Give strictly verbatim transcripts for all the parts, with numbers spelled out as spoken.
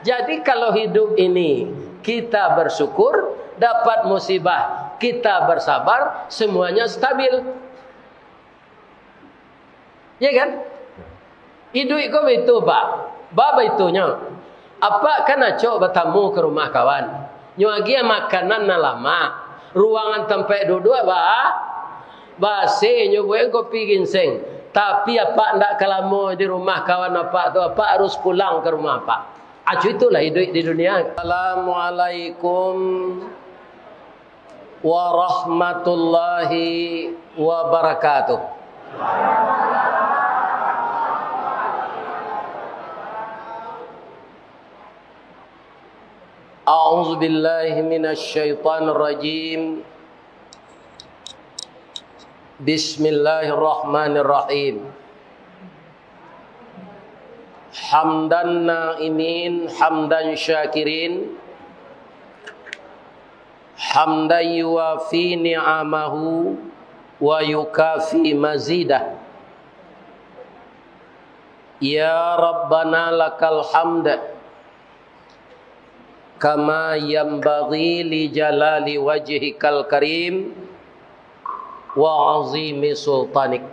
Jadi, kalau hidup ini kita bersyukur, dapat musibah, kita bersabar, semuanya stabil. Ya kan? Iduik ko baitu, Pak. Ba baitunyo. Apak kan acok batamu ka rumah kawan. Nyo agiah makanan nan lamak. Ruangan tampek duduak ba, basi, nyo buek kopi ginseng. Tapi apak ndak ka lamo di rumah kawan apak tu, apak harus pulang ka rumah apak. Acu itulah iduik di dunia. Assalamualaikum warahmatullahi wabarakatuh. A'udzubillahi minasyaitonirrajim. Bismillahirrahmanirrahim. Hamdan na'imin, hamdan syakirin, hamdan yuwafi ni'amahu wa yukafi mazidah. Ya Rabbana lakal hamd, kama yanbaghi li jalali wajhikal karim wa azimi sultanik.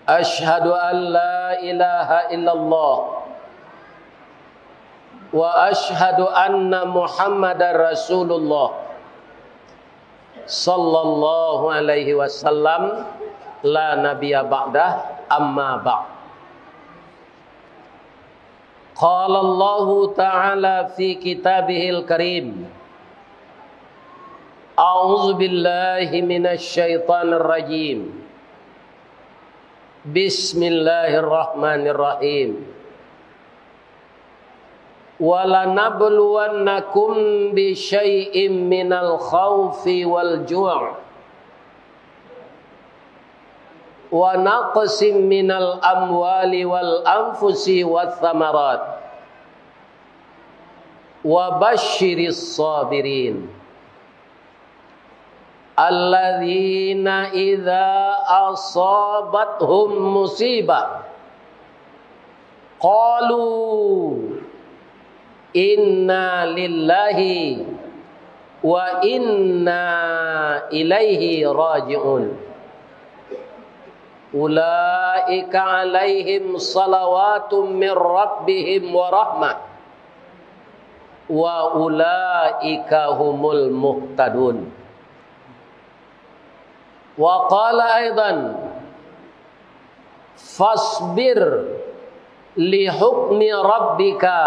Asyhadu an la ilaha illallah wa asyhadu anna Muhammadar Rasulullah sallallahu alaihi wasallam, la nabiyya ba'dah, amma ba'd. Qala Allahu ta'ala fi kitabihil karim. A'udzu billahi minasy syaithanir rajim. Bismillahirrahmanirrahim. Walanabluwannakum bisyai'im minal khaufi wal ju', wa naqsim minal amwali wal anfusi wath thamarat, wa basyiris sabirin. Alladzina idza asabathum musibah, qalu inna lillahi wa inna ilaihi raji'un. Ulaika alaihim salawatum mir rabbihim wa rahmah, wa ulaika humul muhtadun. Wa qala aidan, fasbir li hukmi rabbika,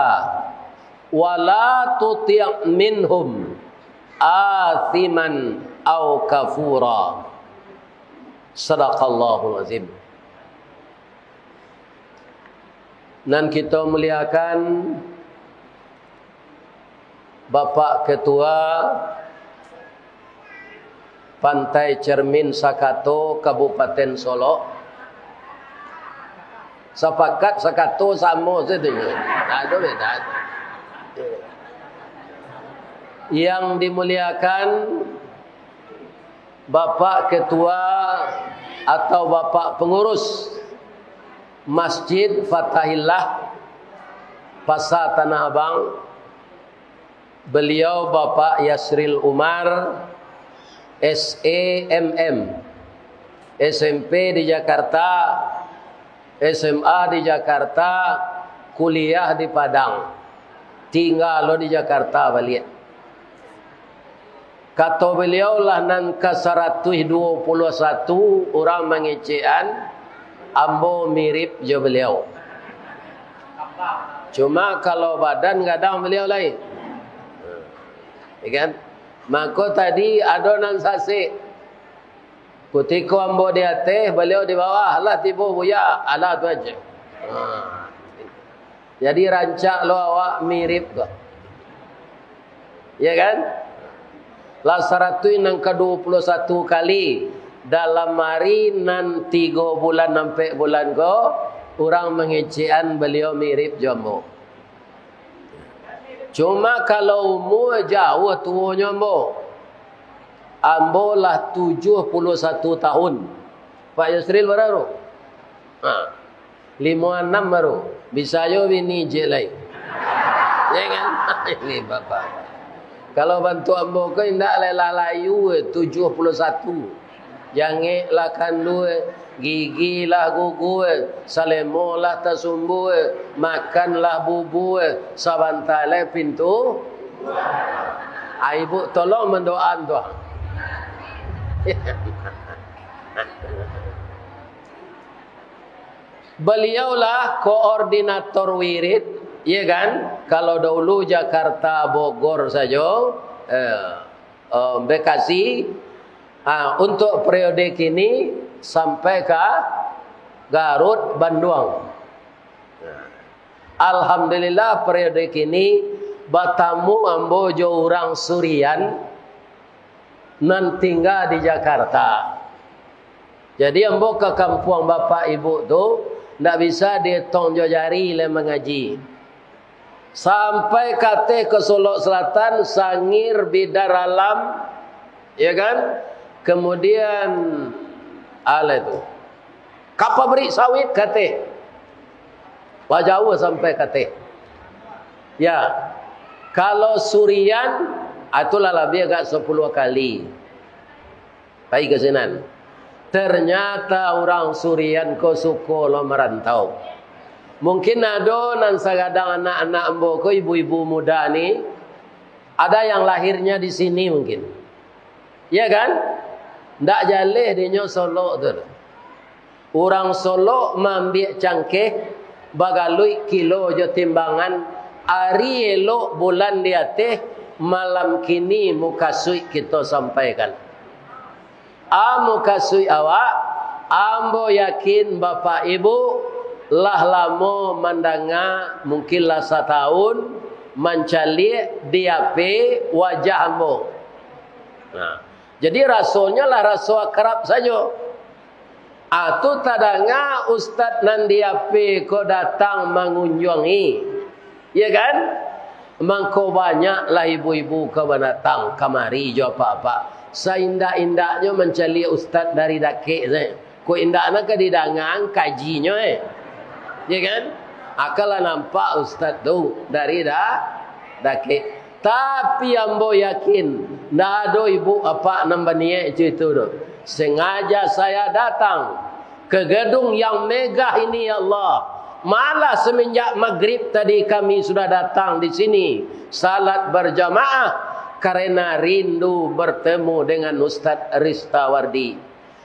wa la tuti' minhum athiman au kafura. Sadaqallahul azim. Nan kito muliakan, Bapak Ketua Pantai Cermin Sakato Kabupaten Solok. Sapakat Sakato samo sajo. Ado beda. Yang dimuliakan Bapak Ketua atau Bapak Pengurus Masjid Fatahillah Pasar Tanah Abang, beliau Bapak Yasril Umar, S E M M, S M P di Jakarta, S M A di Jakarta, kuliah di Padang, tingga lo di Jakarta baliak. Kato baliau lah nan ka saratuih duo puluah satu urang mangecekan, ambo mirip jo baliau. Cuma kalau badan gadang baliau lai. Ya kan? Mako tadi ado nan sasek. Kutiko ambo di ateh, baliau di bawah, lah tibo Buya, alah tu aja. Ha. Jadi rancak lo awak mirip ko. Ya kan? Lah saratuih nan ka duo puluah satu kali dalam ari nan tigo bulan ampek bulan ko, urang mangecekan baliau mirip jo ambo. Cuma kalau umua jauah tuonyo ambo, ambo lah tujuah puluah satu tahun. Pak Yusril bara tu? Ha. Limo anam baru, bisa jo bini ciek lai. Ya kan? Ini bapak. Kalau bantuak ambo ko indak lai lah layu, eh, tujuah puluah satu. Jangek lah kandua, gigi lah gugu, salemo lah tasumbu, makan lah bubu, sabanta lai pintu. Ah, ibu tolong mandoaan tu. Beliaulah koordinator wirid, ya kan? Kalau dahulu Jakarta, Bogor sajo, eh, eh, Bekasi, ah, untuk periode kini sampai ka Garut, Banduang. Alhamdulillah, periode kini batamu ambo jo urang Surian nan tingga di Jakarta. Jadi, ambo ka kampuang bapak ibu tu, ndak bisa dietong jo jari lai mangaji. Sampai kateh ka Solok Selatan, Sangir, Bidar Alam, ya kan? Kemudian, alah tu, ka pabrik sawit kateh. Lah jauah sampai kateh. Ya, kalau Surian, ah, tu lah labiah agak sapuluah kali. Pai ka sinan. Ternyata urang Surian ko suko lo marantau. Mungkin ado nan sagadang anak-anak ambo ko, ibu-ibu muda ni, ada yang lahirnya di sini mungkin. Ya kan? Ndak jaleh dinyo Solok tu. Urang Solok maambiak cangkeh, bagaluik kilo jo timbangan, ari elok bulan di ateh, malam kini mukasuik kito sampaikan. A, mukasuik awak, ambo yakin bapak ibu lah lamo mandanga, mungkin lah satahun, mancaliak di H P wajah ambo. Nah, jadi rasonyo lah raso akrab sajo. Ah, tu tadanga ustaz nan di H P ko datang mangunjuangi. Ya kan? Mangko banyaklah ibu-ibu ka banatang kamari jo apak-apak. Saindak-indaknyo mancaliak ustaz dari dakek sajo. Kok indak nan ka didangaan kajinyo, eh. Ya kan? Akanlah nampak ustaz tu dari da-, dakek. Tapi ambo yakin, ndak ado ibu apak nan baniaik cam itu doh. Sengaja saya datang ke gedung yang megah ini, ya Allah. Malah semenjak maghrib tadi kami sudah datang di sini, salat berjamaah, karena rindu bertemu dengan Ustaz Ristawardi.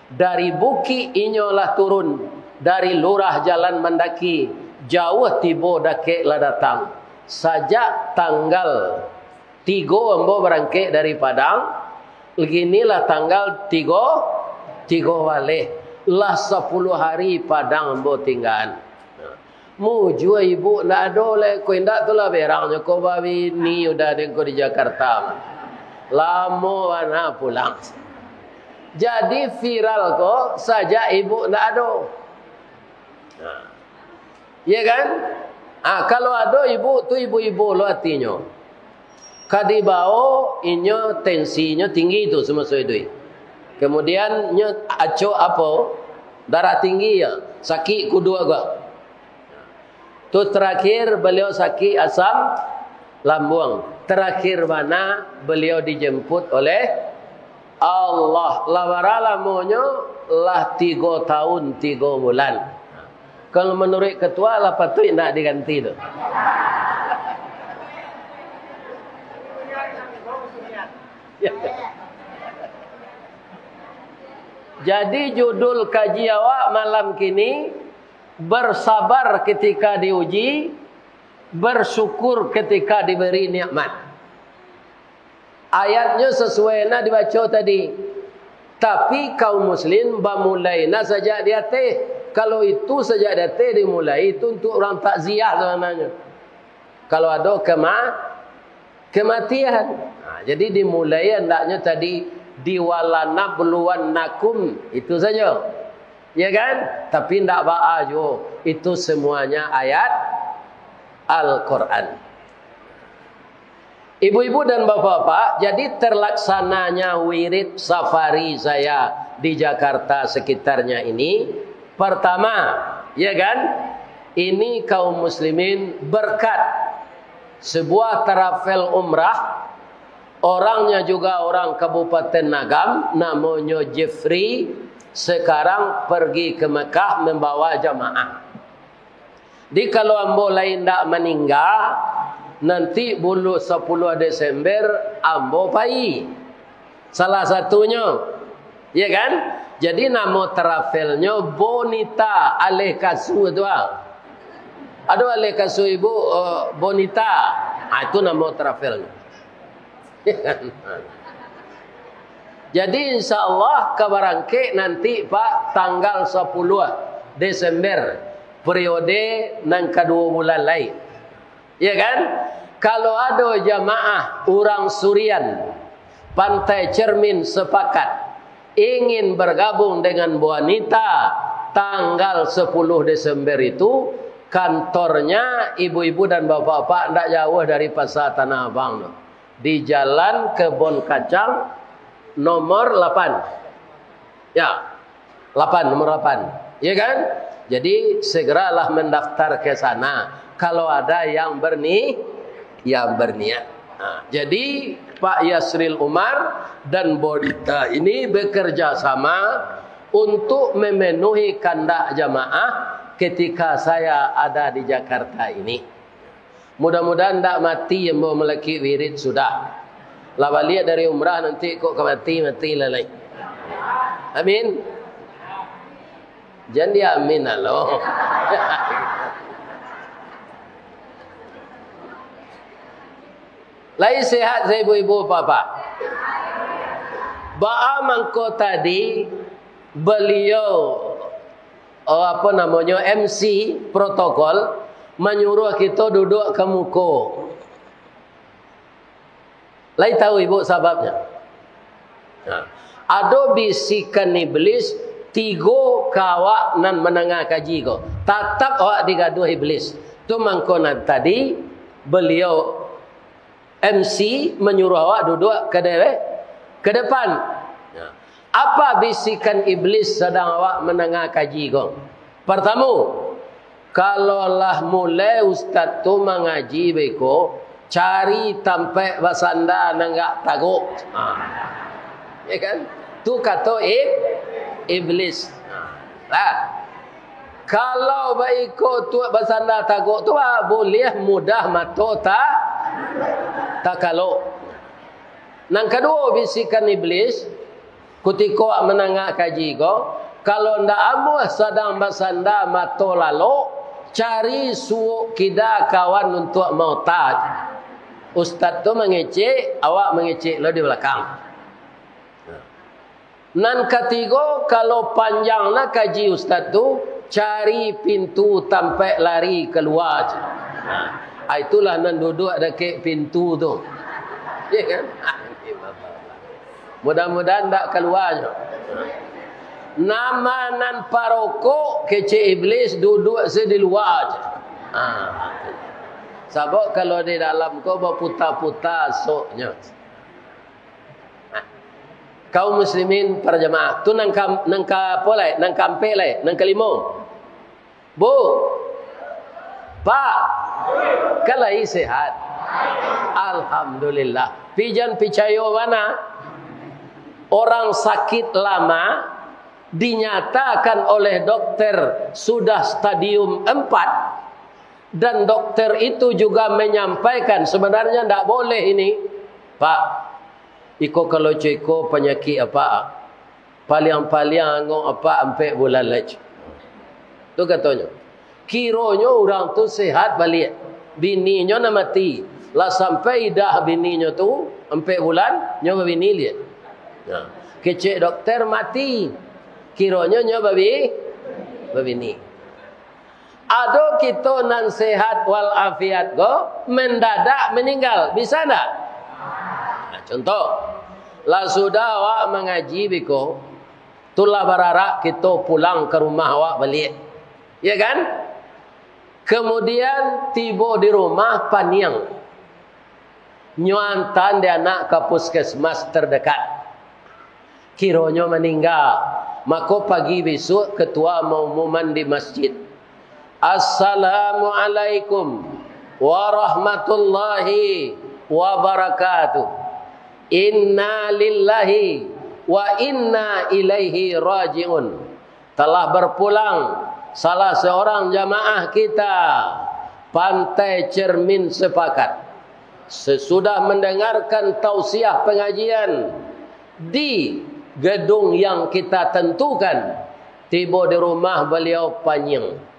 Dari bukik inyo lah turun, dari lurah jalan mandaki, jauah tibo dakek lah datang. Sajak tanggal tigo ambo barangkek dari Padang, kini lah tanggal tigo, tigo baleh, lah sapuluah hari Padang ambo tinggaan. Mujua ibu ndak ado lai, ko indak tu lah berangnyo ko babini udah den ko di Jakarta. Lamo bana pulang. Jadi viral ko sajak ibu ndak ado. Nah. Iya kan? Ah, kalau ado ibu tu ibu-ibu lo atinyo. Ka dibao inyo tensinyo tinggi tu samaso iduik. Kemudian nyo acok apo? Darah tinggi ya, sakik kuduak gua. Tu terakhir beliau sakik asam lambung. Terakhir bana beliau dijemput oleh Allah. Lah bara lamonyo? Lah tigo tahun tigo bulan. Kalau menurut ketua lah patuik ndak diganti tu. Jadi judul kaji awak malam kini, bersabar ketika diuji, bersyukur ketika diberi nikmat. Ayatnyo sasuai nan dibaco tadi. Tapi kaum muslim bamulai nan sajak di ateh. Kalau itu sajak di ateh dimulai, itu untuk urang takziah sabananyo. Kalau ado kema-, kematian. Nah, jadi dimulai andaknyo tadi, "Walanabluwannakum." Itu sajo. Ya kan? Tapi ndak baa juo. Itu semuanya ayat Al-Quran. Ibu-ibu dan bapak-bapak, jadi terlaksananya wirid safari saya di Jakarta sekitarnya ini, pertama, ya kan, Ini, kaum muslimin, berkat sebuah travel umrah. Orangnya juga orang Kabupaten Agam, namonyo Jeffrey, sekarang pergi ke Mekah membawa jamaah. Di kalau ambo lai indak maningga, nanti bulan sapuluah Desember ambo pai. Salah satunyo, ya kan? Jadi namo travelnyo Bonita Aleh Kasu tu ah. Ado Aleh Kasu ibu, eh, Bonita. Ah, itu namo travelnyo. Jadi, insya Allah, ka barangkek nanti, Pak, tanggal sapuluah Desember, periode nan kaduo bulan lai. Ya kan? Kalau ado jamaah urang Surian, Pantai Cermin sepakat ingin bergabung dengan Bonita tanggal sapuluah Desember itu, kantornya ibu-ibu dan bapak-bapak ndak jauh dari Pasar Tanah Abang tu. Di Jalan Kebon Kacang nomor lapan. Ya, lapan, nomor lapan. Ya kan? Jadi, segeralah mendaftar ke sana kalau ada yang berni-, yang berniat. Nah, jadi, Pak Yasril Umar dan Bonita ini bekerja sama untuk memenuhi kandak jamaah ketika saya ada di Jakarta ini. Mudah-mudahan ndak mati ambo malakik wirid sudah. Lah baliak dari umrah nanti kok ka mati, mati lah lai. Amin. Jan di amin alo. Lai sehat sa ibu-ibu, bapak? Baa mangko tadi beliau, oh, apo namonyo, M C protokol manyuruah kito duduak ka muko. Lai tahu ibu sababnyo? Nah, ado bisikan iblis tigo ka awak nan mandanga kaji ko. Tatap awak digaduah iblis. Tu mangko nan tadi beliau M C manyuruah awak duduak ka de-, ka depan. Nah, apa bisikan iblis sadang awak mandanga kaji ko? Partamo, kalau lah mulai ustaz tu mangaji beko, cari tampek basanda nan agak tagok. Ha. Ya kan? Tu kato ib-, iblis. Ha. Lah. Kalau baiko tu basanda tagok tu, ah, buliah mudah mato ta-, takalok. Nan kaduo, bisikan iblis, kutiko awak mandanga kaji ko, kalau ndak amuah sadang basanda mato lalok, cari suok kida kawan untuak maota. Ustaz tu mangecek, awak mangecek lo di balakang. Nan katigo, kalau panjang na kaji ustaz tu, cari pintu tampek lari kalua. Ah, itulah nan duduak dakek pintu tu. Ya kan? Mudah-mudahan ndak kalua nyo. Nama nan parokok, kecek iblis, duduak se di lua. Ah. Sabab kalau di dalam ko baputa-puta soknyo. Kaum muslimin para jamaah, tu nan ka, nan ka apo lai? Nan kaampek lai, nan kalimo. Bu, Pak, kan lai sehat? Alhamdulillah. Pijan picayo bana, orang sakit lama dinyatakan oleh dokter sudah stadium empat, dan dokter itu juga menyampaikan, sebenarnya ndak boleh ini, Pak. Iko kalau co iko panyakik apak, paliang-paliang angok apak ampek bulan lai. Tu katonyo. Kironyo urang tu sehat baliak. Bininyo nan mati. Lah sampai idah bininyo tu ampek bulan, nyo babini liak. Nah, kecek dokter mati. Kironyo nyo babi-, babini. Ado kito nan sehat wal afiat ko, mendadak meninggal, bisa ndak? Nah, contoh, lah sudah awak mangaji biko, tu lah bararak kito pulang ka rumah awak baliak. Ya kan? Kemudian tibo di rumah paniang. Nyo antaan dek anak ka puskesmas terdekat. Kironyo maningga, mako pagi bisuak ketua maumuman di masjid. Assalamualaikum warahmatullahi wabarakatuh. Inna lillahi wa inna ilaihi raji'un. Telah berpulang salah seorang jamaah kita, Pantai Cermin Sepakat. Sesudah mendengarkan tausiah pengajian di gedung yang kita tentukan, tibo di rumah beliau panyiang.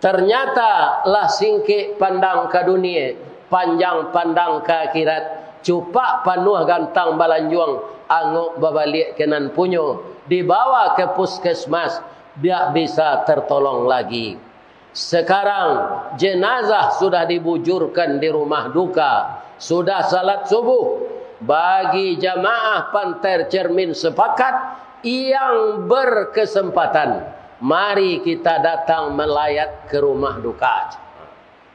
Ternyata lah singkek pandang ka dunie, panjang pandang ka akhirat, cupak panuah gantang balanjuang, angok babaliak ka nan punyo, dibawa ka puskesmas, biak bisa tertolong lagi. Sekarang, jenazah sudah dibujurkan di rumah duka, sudah salat subuh. Bagi jamaah Pantai Cermin Sepakat yang berkesempatan, mari kita datang melayat ke rumah duka.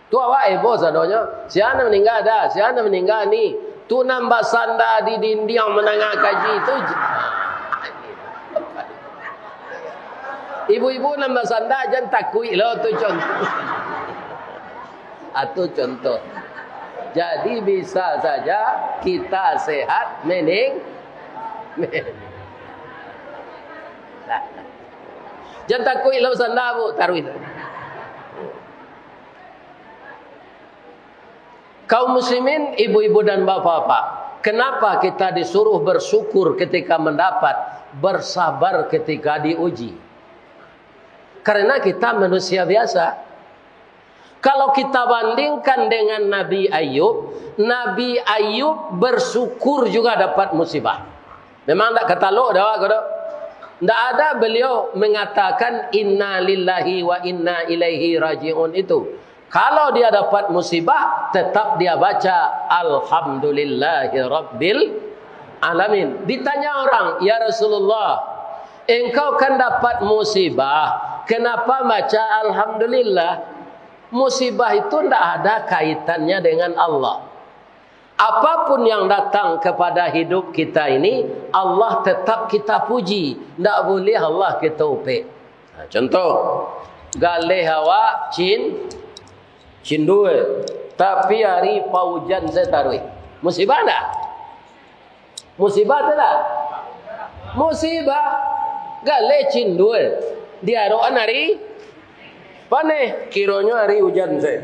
Tu awak heboh sadonyo, sia nan maningga dah, sia nan maningga ni. Tu nan basanda di dindiang manangah kaji tu. Ibu-ibu nan basanda jan takuik lo, tu contoh. Ah, tu contoh. Jadi bisa saja kita sehat mening-, jan takuik lo basanda, Bu, taruih. Kaum muslimin, ibu-ibu dan bapak-bapak, kenapa kita disuruh bersyukur ketika mendapat, bersabar ketika diuji? Karena kita manusia biasa. Kalau kita bandingkan dengan Nabi Ayub, Nabi Ayub bersyukur juga dapat musibah. Memang ndak katalok dek awak ko doh. Ndak ada beliau mengatakan, "Inna lillahi wa inna ilaihi raji'un," itu. Kalau dia dapat musibah, tetap dia baca, "Alhamdulillahirabbil alamin." Ditanya orang, "Ya Rasulullah, engkau kan dapat musibah, kenapa baca alhamdulillah?" Musibah itu ndak ada kaitannya dengan Allah. Apapun yang datang kepada hidup kita ini, Allah tetap kita puji. Ndak buliah Allah kita upek. Nah, contoh, galeh awak cin-, cindua, tapi ari paujan se taruih. Musibah ndak? Musibah tu ndak? Musibah. Galeh cindua, diarokan ari paneh, kironyo ari ujan se.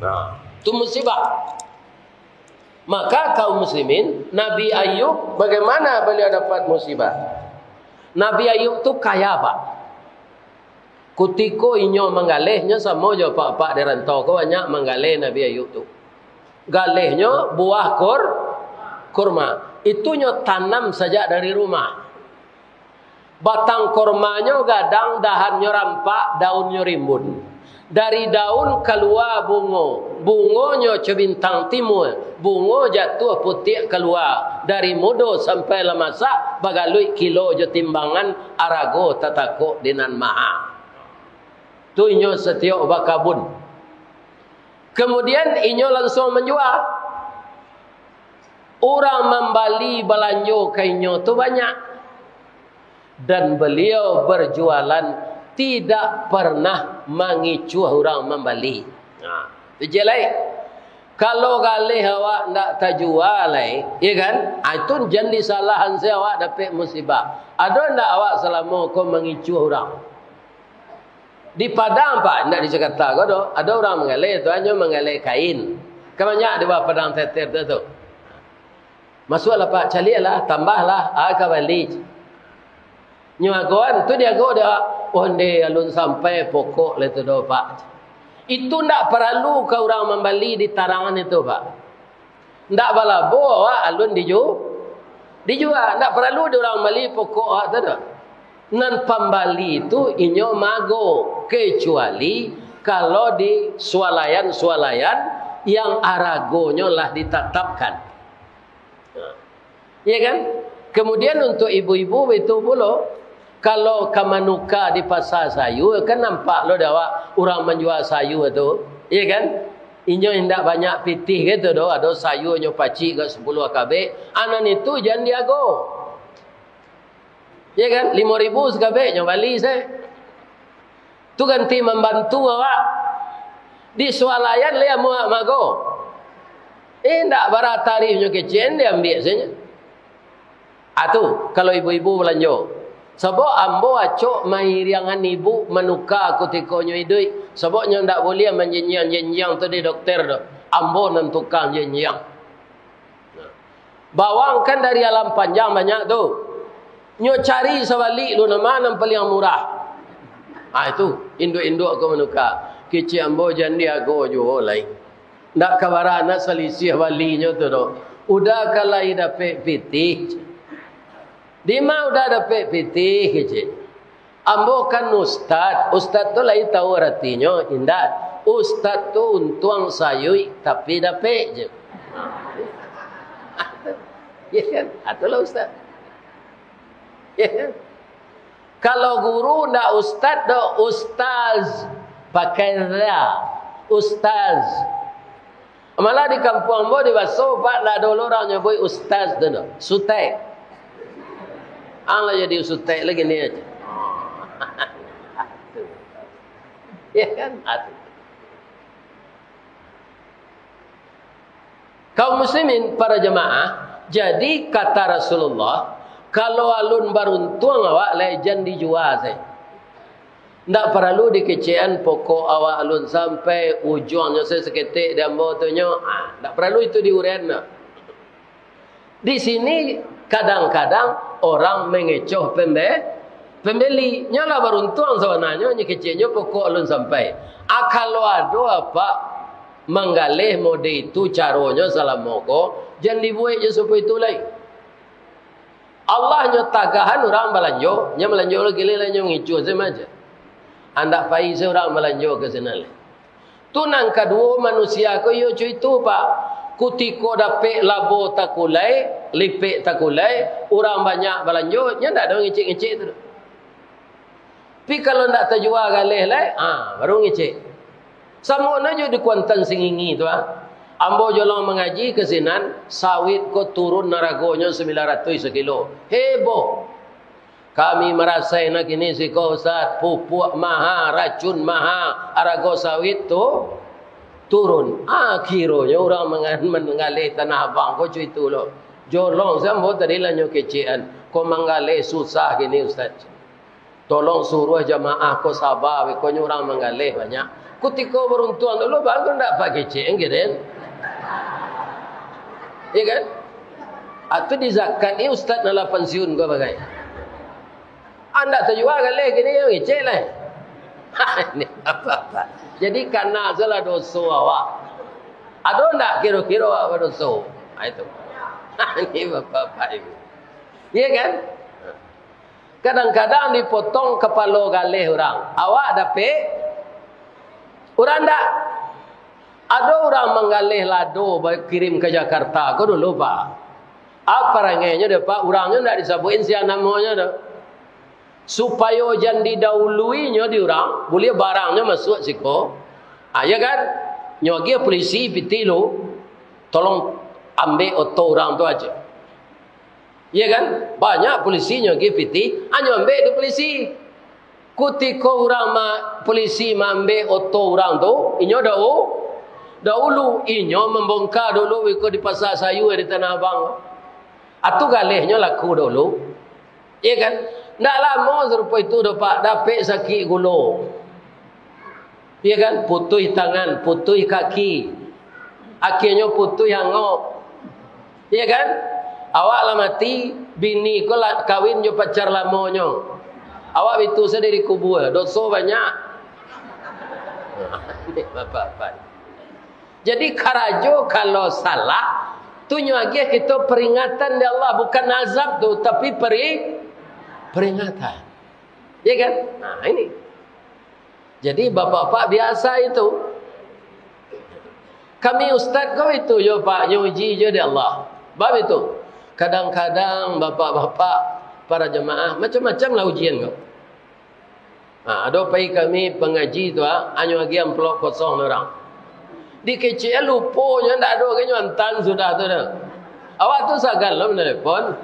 Nah, tu musibah. Maka kaum muslimin, Nabi Ayub, bagaimana beliau dapat musibah? Nabi Ayub tu kaya, Pak. Kutiko inyo manggaleh, nyo samo jo apak-apak di rantau ko banyak manggaleh Nabi Ayub tu. Galehnyo buah kur-, kurma. Itu nyo tanam sajak dari rumah. Batang kormanyo gadang, dahannyo rampak, daunnyo rimbun. Dari daun kalua bungo, bungonyo co bintang timua, bungo jatuah putiak kalua, dari mudo sampai lah masak, bagaluik kilo jo timbangan, arago tatakok di nan maha. Tu inyo satiok bakabun. Kemudian inyo lansuang manjua. Urang mambali balanjo ka inyo tu banyak. Dan beliau berjualan tidak pernah mangicuah urang mambali. Nah, tu je lai. Kalau galeh awak ndak tajua lai, ya kan? Ah, itu jan disalahan se awak dapek musibah. Ado ndak awak salamo ko mangicuah urang? Di Padang, Pak, indak di Jakarta ko doh. Ado urang manggaleh tu, hanyo manggaleh kain. Kan banyak di bawah Padang Teter tu, tu. Masuaklah, Pak, caliaklah, tambahlah, ah, ka bali. Nyo agoan, tu diago dek awak. Onde alun sampai pokok lai tu doh, Pak. Itu ndak paralu ka urang mambali ditarangan itu, Pak. Ndak balabo awak alun diju-, dijua. Ndak paralu di urang mambali pokok awak tu doh. Nan pambali tu inyo mago, kecuali kalau di swalayan-swalayan yang aragonyo lah ditatapkan. Ya kan? Kemudian untuk ibu-ibu baitu pulo, kalau ka manuka di pasa sayua, kan nampak lo dek awak urang manjua sayua tu, ya kan? Inyo indak banyak pitih gitu doh, ado sayuanyo pacik ka sapuluah kabek, anan itu jan diago. Ya kan? Limo ribu sakabek, nyo bali se. Tu ganti mambantu awak. Di sualayan lai amuah mago. Indak bara tarihnyo kecek, diambiak sajo. Ah, tu, kalau ibu-ibu balanjo. Sabab ambo acok mairiangan ibu manuka kutiko nyo iduik. Sabab nyo ndak buliah manjinjiang-jinjiang tu di dokter tu. Ambo nan tukang jinjiang. Bawang kan dari alam panjang banyak tu. Nyo cari sabalik lu, nan ma nan paliang murah. Ah, itu, induak-induak ko manuka. Kecek ambo jan diago juo lai. Ndak ka bara nak salisih balinyo tu doh. Uda ka lai dapek pitih. Dima uda dapek pitih, kecek. Ambo kan ustad. Ustad tu lai tahu aratinyo, indak? Ustad tu untuang sayuik, tapi dapek je. Ya kan? Itulah ustad. Ya kan? Kalau guru ndak ustad doh, ustaz. Pakai za. Ustaz. Malah di kampuang ambo di Baso, Pak, ndak ado urang nyabuik ustaz tu doh. Sutek. Ang lah jadi sutek lagi ni aja. Ya kan? Atuh. Kaum muslimin, para jamaah, jadi kata Rasulullah, kalau alun baruntuang awak, lai jan dijua sajo. Ndak paralu dikecekan pokok awak alun sampai, ujuangnyo saketek di ambo tu nyo. Ah, ndak paralu itu diurean doh. Di sini kadang-kadang orang mengecoh pembe-, pembeli. Nyo lah baruntuang sabananyo, nyo keceknyo pokok alun sampai. Ah, kalau ado apak manggaleh mode itu caronyo salamo ko, jan dibuek jo sarupo itu lai. Allah nyo tagahan urang balanjo, nyo balanjo lagi lai, nyo mangicuah sajo. Andak pai se urang balanjo ka sinan lai. Tu nan kaduo, manusia ko iyo co itu, Pak. Kutiko dapek labo takulai, lipek takulai, urang banyak balanjo, nyo ndak ado ngecek-ngecek tu. Tapi kalau ndak tajua galeh lai, ha, baru ngecek. Samo no jo di Kuantan Singingi tu, ha. Ambo jolong mangaji ka sinan, sawit ko turun aragonyo sambilan ratuih sakilo. Heboh. Kami marasai nak kini siko, Ustaz, pupuak maha, racun maha, arago sawit tu turun. Ah, kironyo urang mangan-, manggaleh Tanah Abang ko co itu lo. Jolong se ambo tadi lah nyo kecekan. Ko manggaleh susah kini, Ustaz. Tolong suruah jamaah ko saba, beko nyo urang manggaleh banyak. Kutiko baruntuang dulu, baru ndak pakecek, kan? Iya kan? Atau di zakat ni ustaz nan lah pansiun ko bagai. Andak tajua galeh kini, ngecek lah. Ini apa-apa. Jadi kana salah doso awak. Ado ndak kiro-kiro awak badoso? Ha, itu. Ini bapak-bapak ini. Iya kan? Kadang-kadang dipotong kapalo galeh urang. Awak dapek, urang ndak. Ado urang manggaleh lado bakirim ka Jakarta ko dulu, Pak. Apa parangainyo dek, Pak? Urangnyo ndak disabuikan sia namonyo doh. Supayo jan didahuluinyo di urang, buliah barangnyo masuak siko. Ah, ya kan? Nyo agiah polisi pitih lu, tolong ambek oto urang tu aja. Iya kan? Banyak polisi nyo agiah pitih, anyo ambek di polisi. Kutiko urang ma-, polisi maambek oto urang tu, inyo dahu-, dahulu, inyo mambongka dulu beko di Pasa Sayua di Tanah Abang. Atu galehnyo laku dahulu. Iya kan? Ndak lamo sarupo itu doh, Pak, dapek sakik gulo. Iya kan? Putuih tangan, putuih kaki. Akhirnyo putuih angok. Iya kan? Awak lah mati, bini ko lah kawin jo pacar lamonyo. Awak bitu sadiri kubua, doso banyak. Bapak-bapak. Jadi karajo kalau salah, tu nyo agiah kito peringatan dek Allah, bukan azab tu, tapi peri-, peringatan. Iya kan? Nah, ini. Jadi, bapak-bapak biasa itu. Kami ustaz ko itu jo, Pak, nyo uji jo dek Allah. Bab itu. Kadang-kadang bapak-bapak, para jemaah, macam-macam lah ujian ko. Ha, ado pai kami pangaji tu, ha, anyo agiah amplop kosong urang. Dikecek luponyo, ndak ado agiahnyo antan sudah tu dah. Awak tu sagan lo menelepon.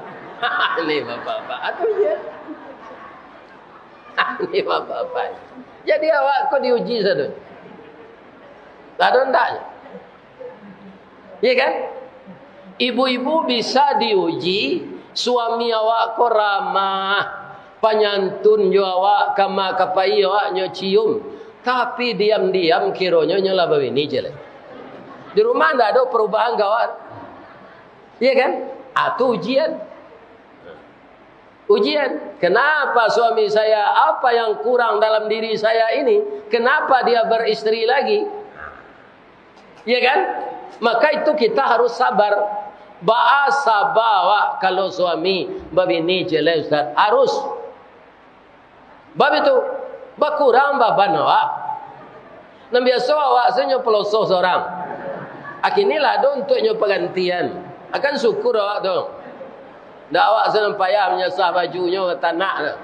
Ni bapak-bapak. Atu je. Ni bapak-bapak. Jadi awak ko diuji sadonyo. Ado ndaknyo? Iya kan? Ibu-ibu bisa diuji, suami awak ko ramah, panyantun jo awak, kama kapai awak nyo cium, tapi diam-diam kironyo nyo lah babini je lai. Di rumah ndak ado perubahan, kawan. Iya kan? Ah, tu ujian. Ujian. Kenapa suami saya, apa yang kurang dalam diri saya ini? Kenapa dia beristri lagi? Ya kan? Maka itu kita harus sabar. Baa saba awak kalau suami babini ciek lai, Ustaz? Harus. Bab itu, bakurang baban awak. Nan biaso awak sajo pelosoh sorang. Akini lah ado untuaknyo pagantian. Akan syukur awak tu. Ndak awak sajo nan payah manyasah bajunyo ka tanak tu.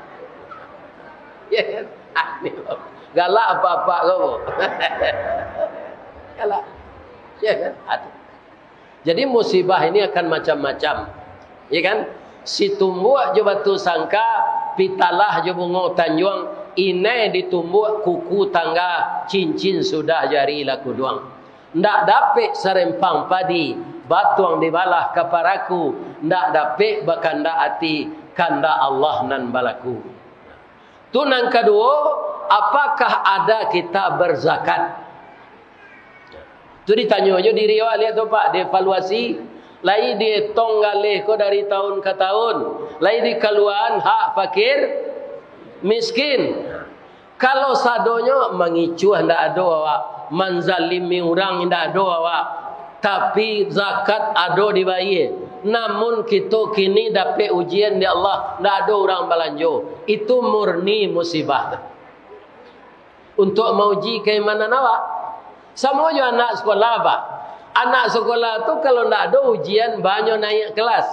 Ya kan? Ah, ni galak apak-apak ko. Galak. Ya kan? Aduh. Jadi musibah ini akan macam-macam. Ya kan? Situmbuak jo batu sangka, pitalah jo bungo tanjuang, inai ditumbuak kuku tangga, cincin sudah jari lah kuduang. Ndak dapek sarempang padi, batuang dibalah ka paraku, ndak dapek bakandak ati, kandak Allah nan balaku. Tu nan kaduo, apakah ada kita berzakat? Tu ditanyo jo diri awak liak tu, Pak, dievaluasi. Lai dietong galeh ko dari tahun ka tahun, lai dikaluaan hak fakir miskin. Kalau sadonyo mangicuah ndak ado awak, manzalimi urang ndak ado awak, tapi zakat ado dibayie. Namun kito kini dapek ujian di Allah, ndak ado urang balanjo. Itu murni musibah tu. Untuk mauji keimanan awak. Samo jo anak sekolah, Pak. Anak sekolah tu kalau ndak ado ujian, banyo naiak kelas.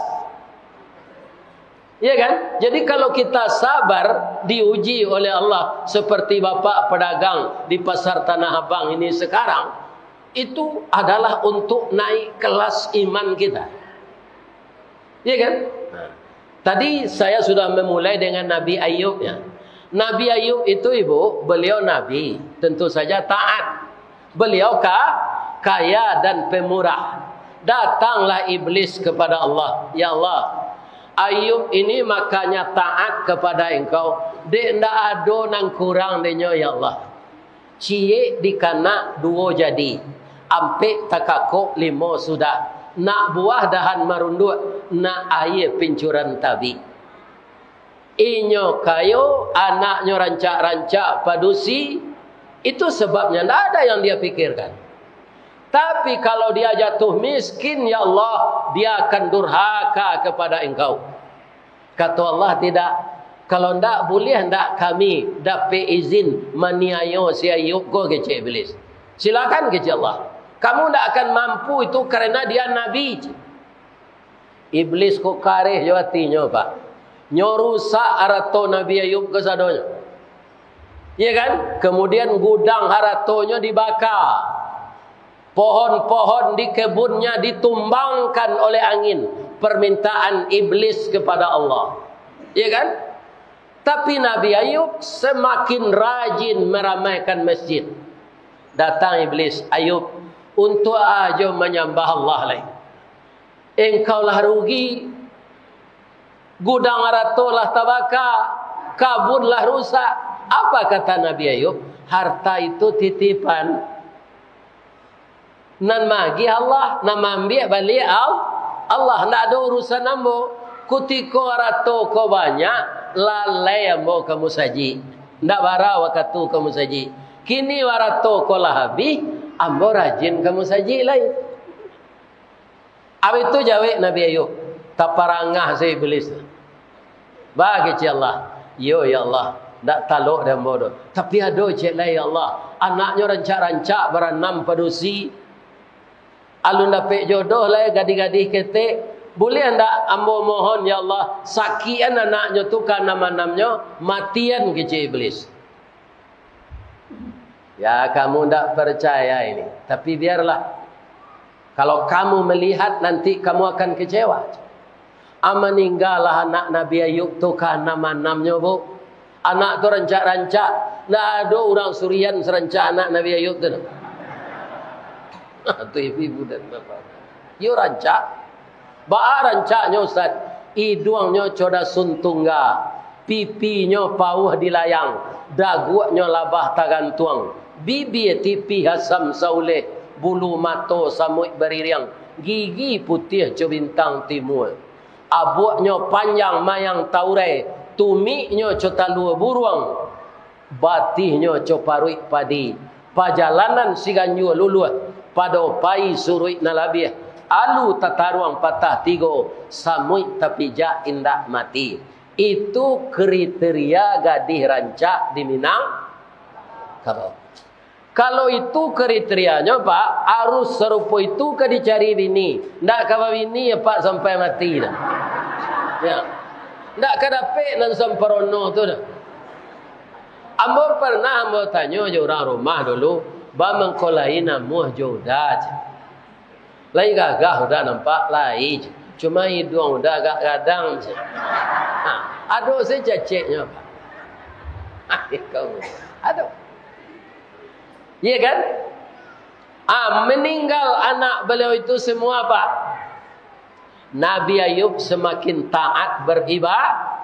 Ya kan? Jadi kalau kita sabar diuji oleh Allah seperti bapak pedagang di pasar Tanah Abang ini sekarang, itu adalah untuk naik kelas iman kita. Ya kan? Nah, tadi saya sudah memulai dengan Nabi Ayub, ya. Nabi Ayub itu, Ibu, beliau nabi, tentu saja taat. Beliau ka-, kaya dan pemurah. Datanglah iblis kepada Allah, "Ya Allah, Ayub ini makanya taat kepada Engkau, dek ndak ado nan kurang denyo, ya Allah. Ciek dikanak duo jadi, ampek takakok limo sudah, nak buah dahan marunduak, nak aia pincuran tabik." Inyo kayo, anaknyo rancak-rancak padusi, itu sebabnya, ndak ada yang dia pikirkan. Tapi kalau dia jatuh miskin, ya Allah, dia akan durhaka kepada Engkau. Kato Allah, "Tidak. Kalau ndak, buliah ndak kami dapek izin maniayo si Ayub ko?" kecek Iblis. "Silakan," kecek Allah. "Kamu ndak akan mampu itu karena dia nabi." Iblis ko kareh jo atinyo, Pak. Nyo rusak arato Nabi Ayub kasadonyo. Iya kan? Kemudian gudang haratonyo dibaka. Pohon-pohon di kebunnya ditumbangkan oleh angin. Permintaan iblis kepada Allah. Iya kan? Tapi Nabi Ayub semakin rajin meramaikan masjid. Datang iblis, "Ayub, untuak a jo manyambah Allah lai? Engkau lah rugi, gudang arato lah tabaka, kabun lah rusak." Apa kata Nabi Ayub? "Harta itu titipan. Nan maagiah Allah, nan maambiak baliak Al-, Allah. Ndak ado urusan ambo. Kutiko arato ko banyak, lalai ambo ka musajik. Ndak bara wakatu ka musajik. Kini arato ko lah abih, ambo rajin ka musajik lai." Abih tu jawek Nabi Ayub, taparangah se Iblis. "Ba," kecek Allah. "Iyo, ya Allah, ndak talok dek ambo doh. Tapi ado ciek lai, ya Allah. Anaknyo rancak-rancak baranam padusi. Alun dapek jodoh lai, gadih-gadih ketek. Buliah ndak ambo mohon, ya Allah, sakian anaknyo tu kaanam-anamnyo, matian," kecek Iblis. "Ya, kamu ndak percaya ini, tapi biarlah. Kalau kamu melihat, nanti kamu akan kecewa." A, maninggalah anak Nabi Ayub tu kaanam-anamnyo, Bu. Anak tu rancak-rancak, Ndak ado urang surian sarancak anak Nabi Ayub tu. Tu ibu-ibu dan bapak. Iyo rancak. Baa rancaknyo, Ustaz? Iduangnyo co dasun tungga, pipinyo pauah dilayang, daguaknyo labah tagantuang, bibia tipih asam sauleh, bulu mato samuik baririang, gigi putiah co bintang timua. Abuaknyo panjang mayang taurai, tumiknyo co talua buruang, batihnyo co paruik padi, pajalanan siganjua luluah, pado pai suruik nan labiah, alu tataruang patah tigo, samuik tapijak indak mati. Itu kriteria gadih rancak di Minangkabau. Kalau itu kriterianyo, Pak, arus sarupo itu ka dicari bini. Ndak ka babini, Pak, sampai mati dah. Ya. Ndak ka dapek nan samparono tu dah. Ambo pernah ambo tanyo jo urang rumah dulu, "Ba mangko lai namuah jo Uda?" ceh. "Lai gagah Uda nampak, lai. Cuma iduang Uda agak gadang," ceh. Ha, ado se caceknyo, Pak. Ado. Iya kan? Ah, meninggal anak beliau itu semua, Pak. Nabi Ayub semakin taat beriba-,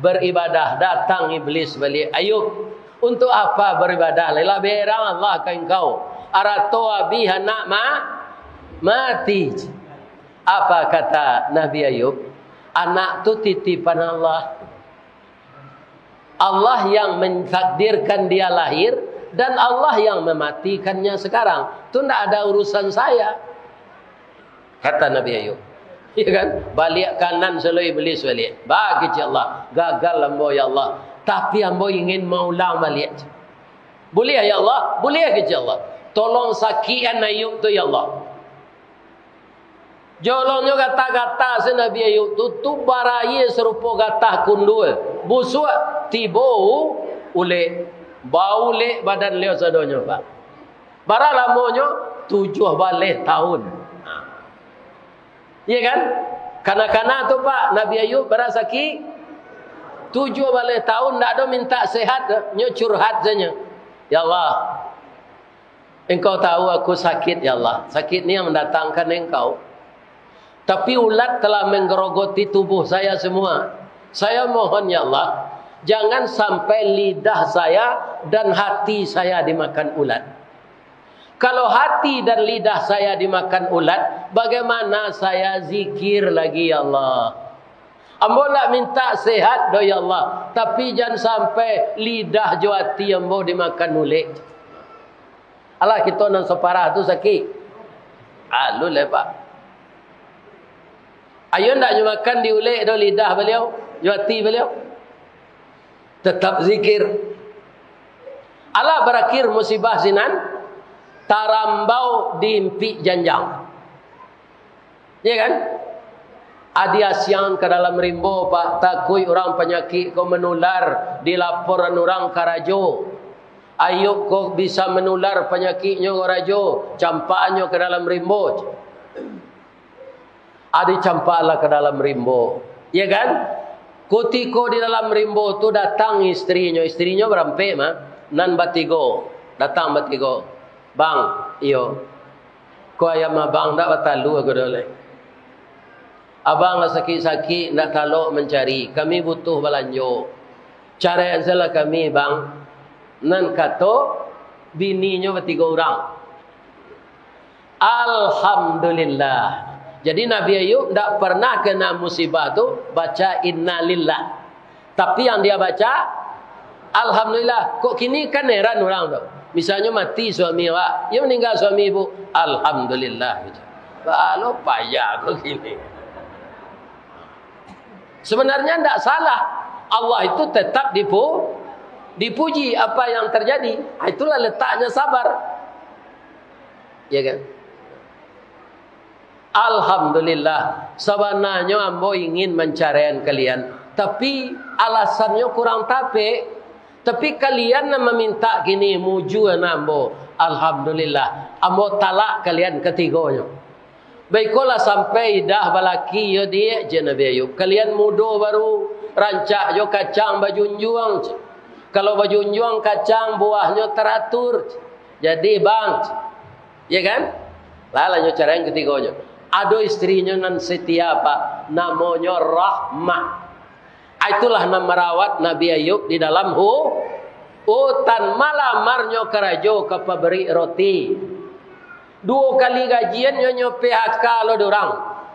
beribadah. Datang iblis baliak, "Ayub, untuk apa beribadah? Lah berang Allah ka engkau. Arato abih, anak ma-, mati." Apa kata Nabi Ayub? "Anak tu titipan Allah. Allah yang mentakdirkan dia lahir, dan Allah yang mematikannya sekarang. Tu ndak ada urusan saya," kata Nabi Ayub. Ya kan? Baliak kanan selalu iblis baliak. "Ba," kecek Allah, "gagal ambo, ya Allah. Tapi ambo ingin maulang baliak." "Buliah, ya Allah, buliah," kecek Allah. "Tolong sakikan Ayub tu, ya Allah." Jolongnyo gata-gata se Nabi Ayub tu, tu baraia sarupo gatah kundua, busuak, tibo u-, ulek, baulek badan liau sadonyo, Pak. Bara lamonyo? Tujuah baleh tahun. Iya kan? Kana-kana tu, Pak, Nabi Ayub bara sakik, tujuah baleh tahun, ndak ado mintak sehat, nyo curhat sajo. "Ya Allah, Engkau tahu aku sakit, ya Allah. Sakit ni yang mendatangkan Engkau. Tapi ulat telah menggerogoti tubuh saya semua. Saya mohon, ya Allah, jangan sampai lidah saya dan hati saya dimakan ulat. Kalau hati dan lidah saya dimakan ulat, bagaimana saya zikir lagi, ya Allah? Ambo ndak mintak sehat doh, ya Allah, tapi jan sampai lidah jo ati ambo dimakan ulek." Alah, kito nan saparah tu sakik. Alun lai, Pak. Ayo ndak nyo makan diulek doh lidah baliau, jo ati baliau. Tetap zikir. Alah barakhir musibah sinan, tarambau di impik janjang. Ya kan? Adi asiang ka dalam rimbo, Pak, takuik urang panyakik ko manular, dilaporan urang ka rajo. Ayub ko bisa manular panyakiknyo ka rajo, campakannyo ka dalam rimbo. Adi campaklah ka dalam rimbo. Ya kan? Kutiko di dalam rimbo tu datang istrinyo, istrinyo barampek mah, nan batigo, datang batigo. "Bang, iyo. Ko ayam abang ndak batalua ko doh lai. Abang lah sakik-sakik, ndak talok mancari. Kami butuh balanjo. Caraian sajolah kami, Bang," nan kato bininyo batigo urang. Alhamdulillah. Jadi Nabi Ayub ndak pernah kena musibah tu baca innalillah. Tapi yang dia baca, "Alhamdulillah." Kok kini kan heran urang tu. Misalnyo mati suami awak, yo maninggal suami ibu, "Alhamdulillah," gitu. Kalau payah kok kini. Sebenarnya ndak salah. Allah itu tetap dipu-, dipuji apa yang terjadi. Ah, itulah letaknya sabar. Ya kan? "Alhamdulillah, sabananyo ambo ingin mancaraian kalian, tapi alasannyo kurang tapek. Tapi kalian nan mamintak kini, mujua nan ambo. Alhamdulillah, ambo talak kalian katigonyo." "Baikolah, sampai idah balaki yo, Diak," cek Nabi Ayub. "Kalian mudo baru, rancak jo kacang bajunjuang," cek. Kalau bajunjuang kacang, buahnyo taratur. Jadi, bang, ya kan? Lah, lanjut cara yang ketigonyo. Ado istrinyo nan setia, Pak. Namonyo Rahmah. Ah, itulah nan marawat Nabi Ayub di dalam hu-, hutan. Malamarnyo karajo ka pabrik roti. Duo kali gajian nyo, nyo P H K lo dek urang.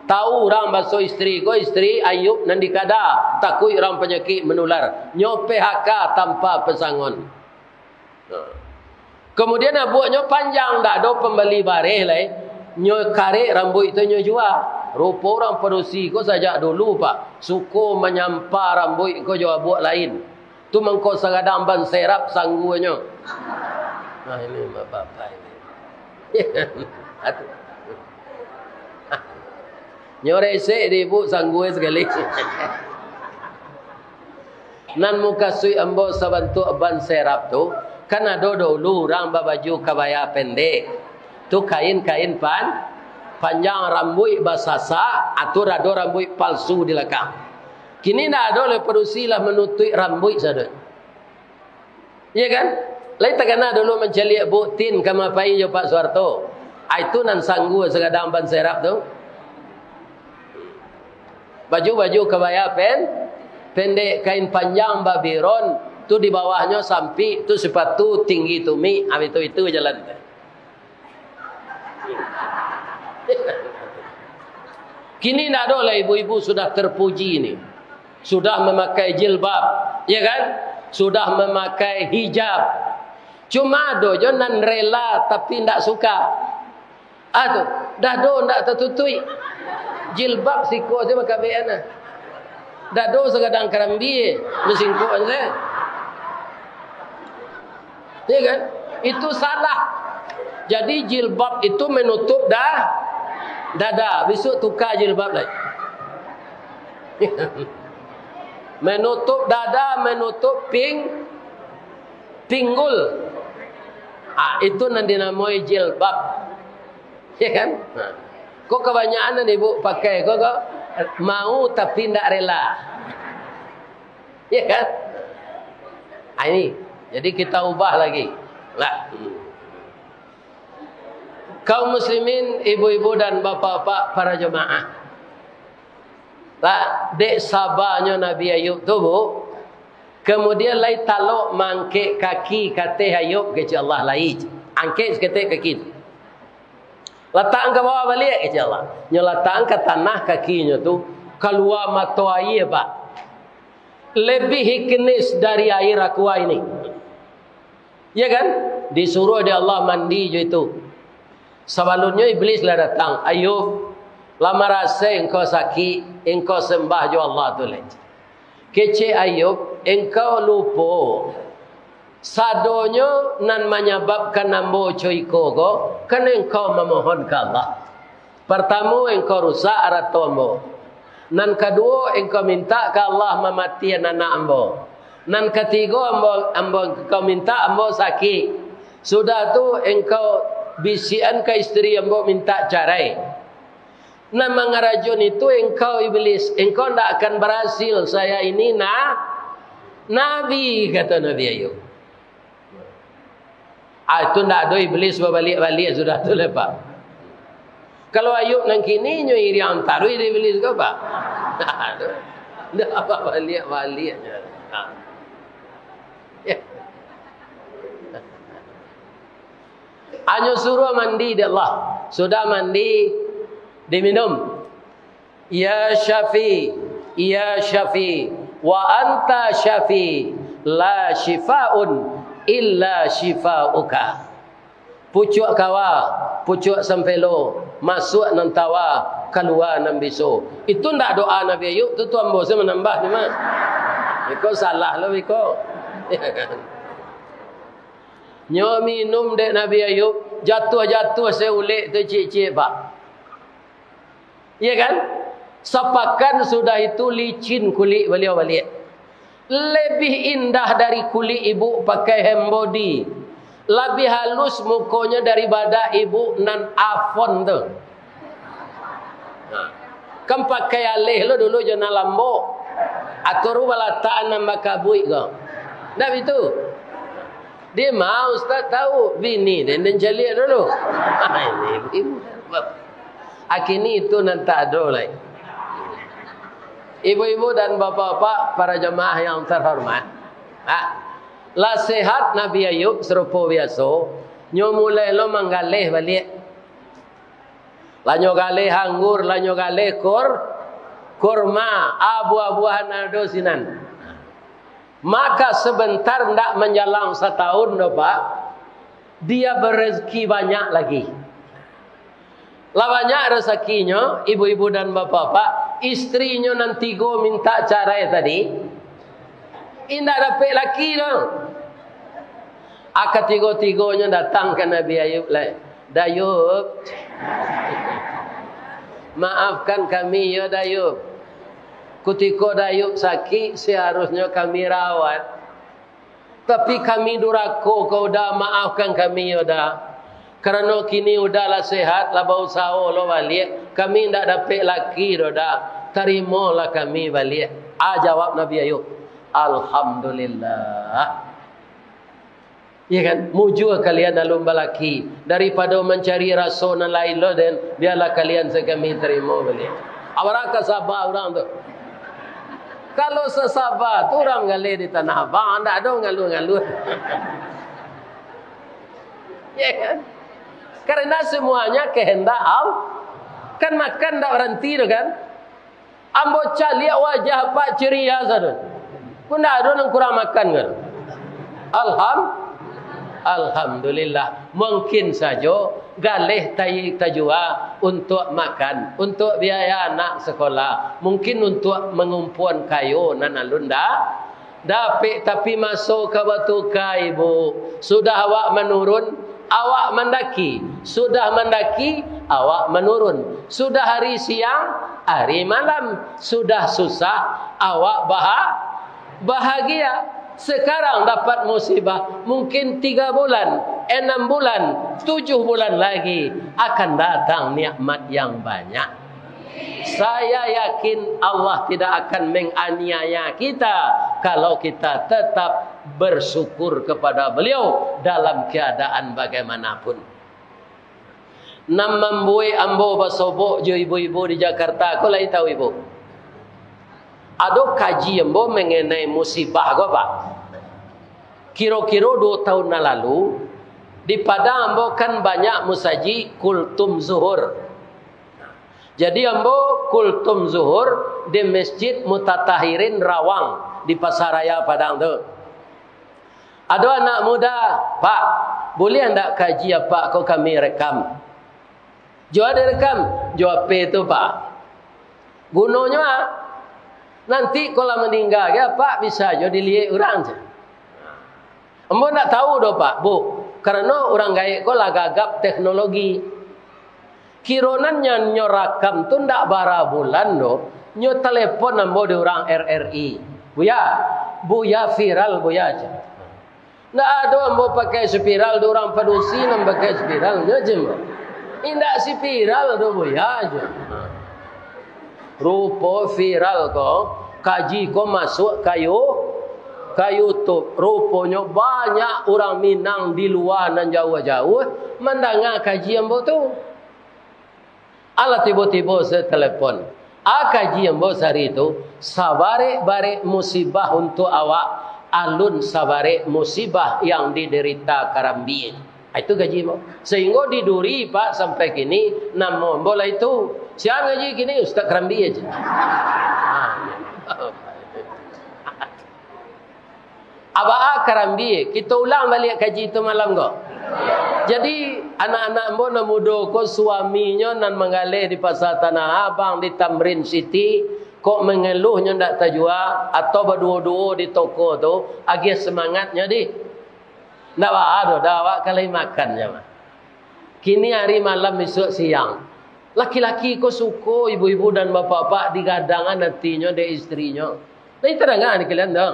Tahu urang baso istri ko, istri Ayub nan di kada, takuik urang panyakik manular. Nyo P H K tanpa pasangon. Nah. Kemudian abuaknyo panjang, ndak ado pambali bareh lai. Nyo karek rambuik tu nyo jua. Rupo urang padusi ko sajak dulu, Pak, suko manyampa rambuik ko jo abuak lain. Tu mangko sagadang ban serap sangguanyo. Nah, ini bapak-bapak ini. Nyo resek di ibu sanggua sakali. Nan mukasuik ambo sabantuak ban serap tu, kan ado dahulu urang babaju kabaya pendek. Tu kain-kain pan-, panjang, rambuik basasak, atau ado rambuik palsu di lakang. Kini ndak ado lai, padusi lah manutuik rambuik sado. Iya kan? Lai takana dulu mancaliak buktin kama pai jo Pak Suharto. Ah, itu nan sanggua sagadang ban serap tu. Baju-baju kabaya pen-, pendek, kain panjang babiron, tu di bawahnyo sampik, tu sipatu tinggi tumik, ah, itu, itu jalan. Kini ndak ado lah, ibu-ibu sudah terpuji ni. Sudah memakai jilbab, ya kan? Sudah memakai hijab. Cuma ado jo nan rela tapi ndak suka. Ah tu, dado ndak tatutuik. Jilbab siko se makabean ah. Dado sagadang karambia, basingkok se. Ya kan? Itu salah. Jadi jilbab itu menutup da-, dada. Besok tukar jilbab lai. Menutup dada, menutup ping-, pinggul. Ah, itu nan dinamoi jilbab. Ya kan? Nah. Kok kabanyakan nan ibu pakai kok, kok mau tapi ndak rela. Ya kan? Ah, ini. Jadi kita ubah lagi. Lah. Kaum muslimin, ibu-ibu dan bapak-bapak para jemaah. Lah, dek sabanyo Nabi Ayub tu, Bu, kemudian lai talok mangkek kaki kateh Ayub, kecek Allah lai. Angkek saketek kaki tu. Latakkan ka bawah baliak, kecek Allah. Nyo latakkan ka tanah kakinyo tu, kalua mato aia, Pak. Lebih hiknis dari air aqua ini. Ya kan? Disuruh dek Allah mandi jo itu. Sabalunnyo Iblis lah datang, "Ayub, lah marasai engkau sakik, engkau sambah jo Allah tu lai." Kecek Ayub, "Engkau lupo. Sadonyo nan manyababkan ambo co iko ko, kan engkau mamohon ka Allah. Partamo, engkau rusak arato ambo. Nan kaduo, engkau mintak ka Allah mamatian anak ambo. Nan katigo, ambo, ambo, engkau mintak ambo sakik. Sudah tu, engkau bisiakan ka istri ambo mintak carai. Nan mangarajoan itu engkau, Iblis. Engkau ndak akan barasil. Saya ini na-, nabi," kato Nabi Ayub. Ah, itu ndak ado Iblis babaliak-baliak sudah tu lai, Pak. Kalau Ayub nan kini, nyo iriang taruih dek Iblis ko, Pak. Ndak babaliak-baliak. Ah. Hanyo suruah mandi dek Allah. Sudah mandi, diminum. "Ya Syafi, ya Syafi, wa anta Syafi, la syifaun illa syifauka." Pucuak kawa, pucuak sampelo, masuak nan tawa, kalua nan biso. Itu ndak doa Nabi Ayub, tu, tu ambo se manambah ni mah. Iko salah lo iko. Nyo minum dek Nabi Ayub, jatuah-jatuah se ulek tu ciek-ciek, Pak. Iya kan? Sapakan sudah itu licin kulik baliau baliak. Lebih indah dari kulik ibu pakai hand body. Lebih halus mukonyo daripada ibu nan Avon tu. Nah, kan pakai aleh lo dulu jo nan lambok. Atau ru balatakan nan bakabuik ko. Ndak bitu? Dia mau ustaz tahu, bini dia den caliak dulu. Ini ibu. Akini itu nan tak ado lai. Ibu-ibu dan bapak-bapak, para jamaah yang terhormat. Ha. Lah sehat Nabi Ayub sarupo biaso, nyo mulai lo manggaleh baliak. Lah nyo galeh anggur, lah nyo galeh kur-, kurma, buah-buahan ado sinan. Maka sebentar ndak manjalang satahun doh, Pak, dia berezeki banyak lagi. Lah banyak rezekinyo, ibu-ibu dan bapak-bapak, istrinyo nan tigo minta carai tadi, indak dapek laki doh. A, katigo-tigonyo datang ka Nabi Ayub lai. "Dayub, maafkan kami yo, Dayub. Kutiko Dayub sakik, seharusnyo kami rawat. Tapi kami durako ka Uda, maafkan kami yo, Da. Karano kini Uda lah sehat, lah bausaho lo baliak, kami indak dapek laki doh, Da. Tarimolah kami baliak." A, jawab Nabi Ayub, "Alhamdulillah." Iya kan? Mujua kalian alun balaki, daripado mancari raso nan lain lo den, bialah kalian sakami tarimo baliak. Abaraka saba urang tu. Kalau sasaba tu urang galeh di Tanah Abang, ndak ado ngaluh-ngaluh. Ya kan? Karena semuanya kehendak Allah. Kan makan ndak baranti tu kan? Ambo caliak wajah Pak ceria sajo. Ko ndak ado nan kurang makan kan? Alham-, Alhamdulillah. Mungkin sajo galeh tai tajua untuak makan, untuak biaya anak sekolah, mungkin untuak mangumpuan kayo nan alun da-, dapek, tapi maso ka batuka, Ibu. Sudah awak manurun, awak mandaki. Sudah mandaki, awak manurun. Sudah hari siang, hari malam. Sudah susah, awak baha-, bahagia. Sekarang dapat musibah, mungkin tiga bulan, enam bulan, tujuh bulan lagi akan datang nikmat yang banyak. Saya yakin Allah tidak akan menganiaya kita kalau kita tetap bersyukur kepada Beliau dalam keadaan bagaimanapun. Nan mambuek ambo basobok jo ibu-ibu di Jakarta ko, lai tahu ibu? Ado kaji ambo mengenai musibah ko, Pak. Kiro-kiro duo tahun nan lalu, di Padang ambo kan banyak musajik kultum zuhur. Jadi ambo kultum zuhur di Masjid Mutatahirin Rawang di Pasaraya Padang tu. Ado anak muda, "Pak, buliah ndak kaji apak ko kami rekam?" "Jo a direkam?" "Jo H P tu, Pak." "Gunonyo a?" "Nanti ko lah maningga, apak bisa jo diliek urang," ceh. "Ambo ndak tahu doh, Pak, Bu, karano urang gaek ko lah gagap teknologi." Kiro nan nyo, nyo rakam tu ndak bara bulan doh, nyo telepon ambo di urang R R I. "Buya, Buya viral, Buya," ceh. "Ndak ado ambo pakai spiral, di urang padusi nan pakai spiral," nyo ceh ambo. "Indak spiral doh, Buya," ceh. Rupo viral ko, kaji ko masuak ka You-, ka YouTube. Ruponyo banyak urang Minang di lua nan jauah-jauah mandanga kaji ambo tu. Alah tibo-tibo se telepon. "A, kaji ambo sahari tu, sabarek-barek musibah untuak awak, alun sabarek musibah yang diderita Karambie." Ah, itu kaji ambo. Sehinggo di Duri, Pak, sampai kini, namo ambo lah itu. Sia ngaji kini? Ustaz Karambie aja. Ah. Abaa Karambie, kito ulang baliak kaji tu malam ko. Jadi, anak-anak ambo nan mudo ko, suaminyo nan manggaleh di Pasa Tanah Abang, di Tamrin City, kok mangeluh nyo ndak tajua, atau baduo-duo di toko tu, agiah semangatnyo dih. Ndak baa doh, dah awak ka lai makan nyo mah. Kini ari malam, isuak siang. Laki-laki ko suko ibu-ibu dan bapak-bapak digadangan atinyo dek istrinyo. Lai tadanga di kalian tu?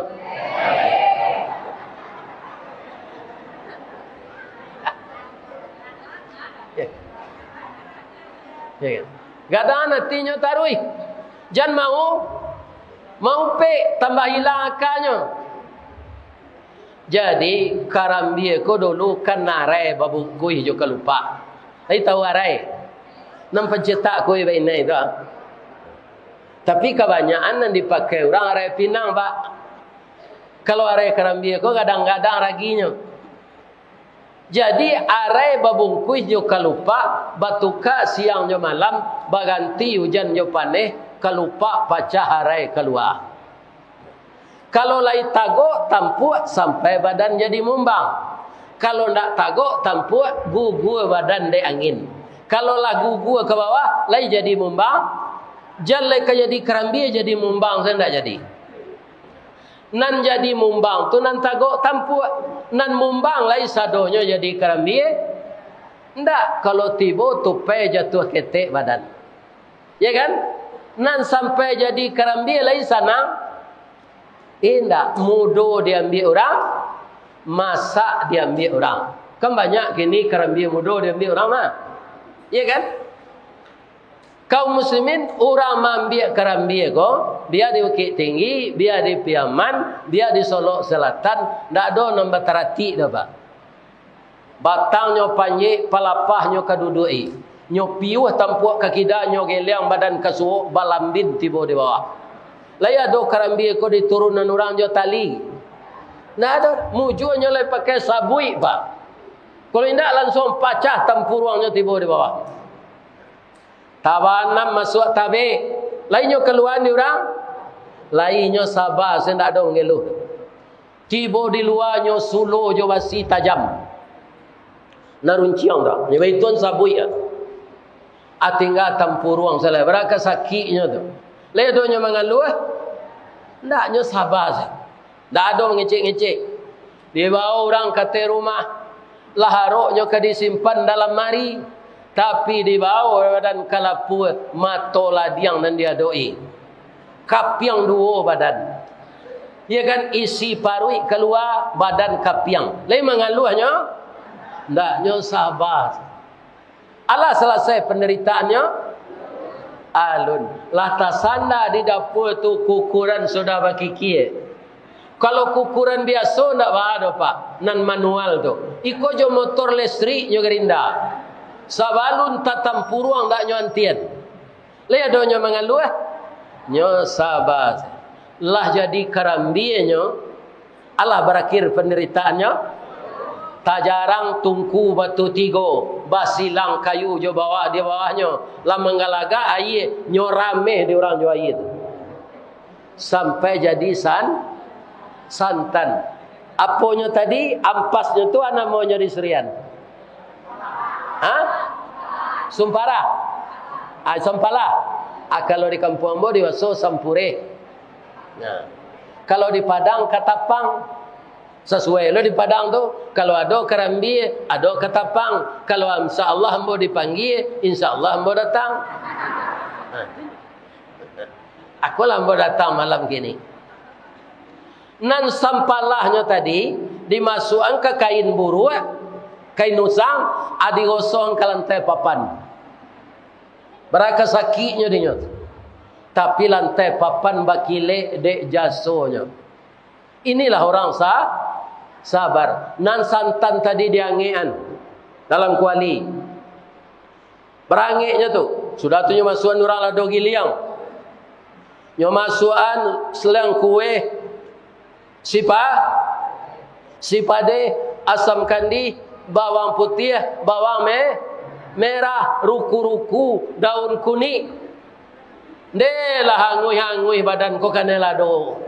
Ya. Ya kan? Gadangan atinyo taruih. Jan mau, mau pek tambah ilang akanyo. Jadi, karambia ko dulu kan arai babungkuih jo kalupak. Lai tahu arai? Nan pancetak kuih bainai tu, ah. Tapi kabanyakan nan dipakai urang arai pinang, Pak. Kalau arai karambia ko gadang-gadang raginyo. Jadi, arai babungkuih jo kalupak, batuka siang jo malam, baganti ujan jo paneh, kalupak pacah arai kalua. Kalau lai tagok tampuak, sampai badan jadi mumbang. Kalau ndak tagok tampuak, gugua badan dek angin. Kalau lah gugua ka bawah, lai jadi mumbang, jan lai ka jadi karambia, jadi mumbang sajo ndak jadi. Nan jadi mumbang tu nan tagok tampuak, nan mumbang lai sadonyo jadi karambia. Ndak, kalau tibo tupai jatuah ketek badan. Ya kan? Nan sampai jadi karambia lai sanang. Indak, mudo diambiak urang, masak diambiak urang. Kan banyak kini karambia mudo diambiak urang mah. Ya kan? Kaum muslimin, urang maambiak karambia ko, bia di Bukittinggi, bia di Piaman, bia di Solok Selatan, ndak ado nan bataratik doh, Pak. Batangnyo panjek, palapahnyo ka duduak-i. Nyo piuah tampuak ka kida, nyo geliang badan ka suok, balambin tibo di bawah. Lai ado karambia ko diturunan urang jo tali? Ndak ado. Mujuanyo lai pakai sabuik, Pak. Kalau indak, langsuang pacah tampuruangnyo tibo di bawah. Tabanam masuak tabek. Lai nyo kaluaan di urang? Lai, nyo saba, sajo ndak ado mangeluh. Tibo di lua nyo sulo jo basi tajam. Nan runciang tu, nyo baituan sabuik tu. Ah, tingga tampuruang salah. Bara ka sakiknyo tu. Lai ado nyo mangaluah? Ndak, nyo saba sajo. Ndak ado mangecek-ngecek. Dibawo urang ka ateh rumah, lah aroknyo ka disimpan dalam mari, tapi dibawo badan ka lapua, mato ladiang nan diadok-i. Kapiang duo badan. Ya kan, isi paruik kalua, badan kapiang. Lai mangaluah nyo? Ndak, nyo saba. Alah salasai pandaritaannyo? Alun. Lah tasanda di dapua tu, kukuran sudah bakikia. Kalau kukuran biaso ndak baa doh, Pak, nan manual tu. Iko jo motor listrik nyo garinda. Sabalun tatampuruang ndak nyo antian. Lai ado nyo mangaluah? Nyo saba. Lah jadi karambia nyo, alah barakhir pandaritaannyo. Tajarang tungku batu tigo, basilang kayu jo bawah di bawahnyo, lah manggalagak aia, nyo rameh di urang jo aia tu. Sampai jadi san-, santan. Aponyo tadi, ampasnyo tu, a namonyo di Serian? Ha? Sumpara? Ah, sampala. Ah, kalau di kampuang ambo dibaso sampureh. Nah, kalau di Padang, katapang. Sasuai lo di Padang tu, kalau ado karambia, ado katapang. Kalau insya Allah ambo dipanggia, insya Allah ambo datang. Nah. Akolah ambo datang malam kini. Nan sampalahnyo tadi dimasuakan ka kain buruak, kain usang, a digosong ka lantai papan. Bara ka sakiknyo dinyo tu. Tapi lantai papan bakilek dek jasonyo. Inilah urang sa-, sabar. Nan santan tadi diangekan dalam kuali. Barangeknyo tu, sudah tu nyo masuakan urang lado giliang. Nyo masuakan seliang kueh sipa-, sipadeh, asam kandih, bawang putiah, bawang me-, merah, ruku-ruku, daun kunik. Ndeh lah anguih-anguih badan ko kanai lado.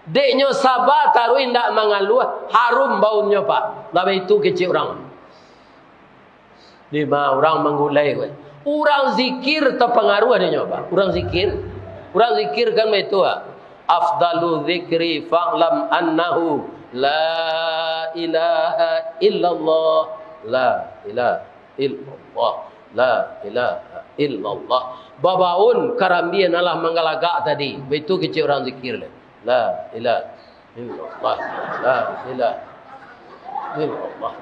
Dek nyo saba taruih indak mangaluah, harum baunnyo, Pak. Lah baitu kecek urang. Di ma urang manggulai ko. Urang zikir tapangaruah dek nyo, Pak. Urang zikir. Urang zikir kan baitu, Pak. Afdalu zikri fa'lam annahu la ilaha illallah. La ilaha illallah. La ilaha illallah. Babaun karambia nan lah manggalagak tadi. Baitu kecek urang zikir lai. La ilaha illallah. La ilaha illallah.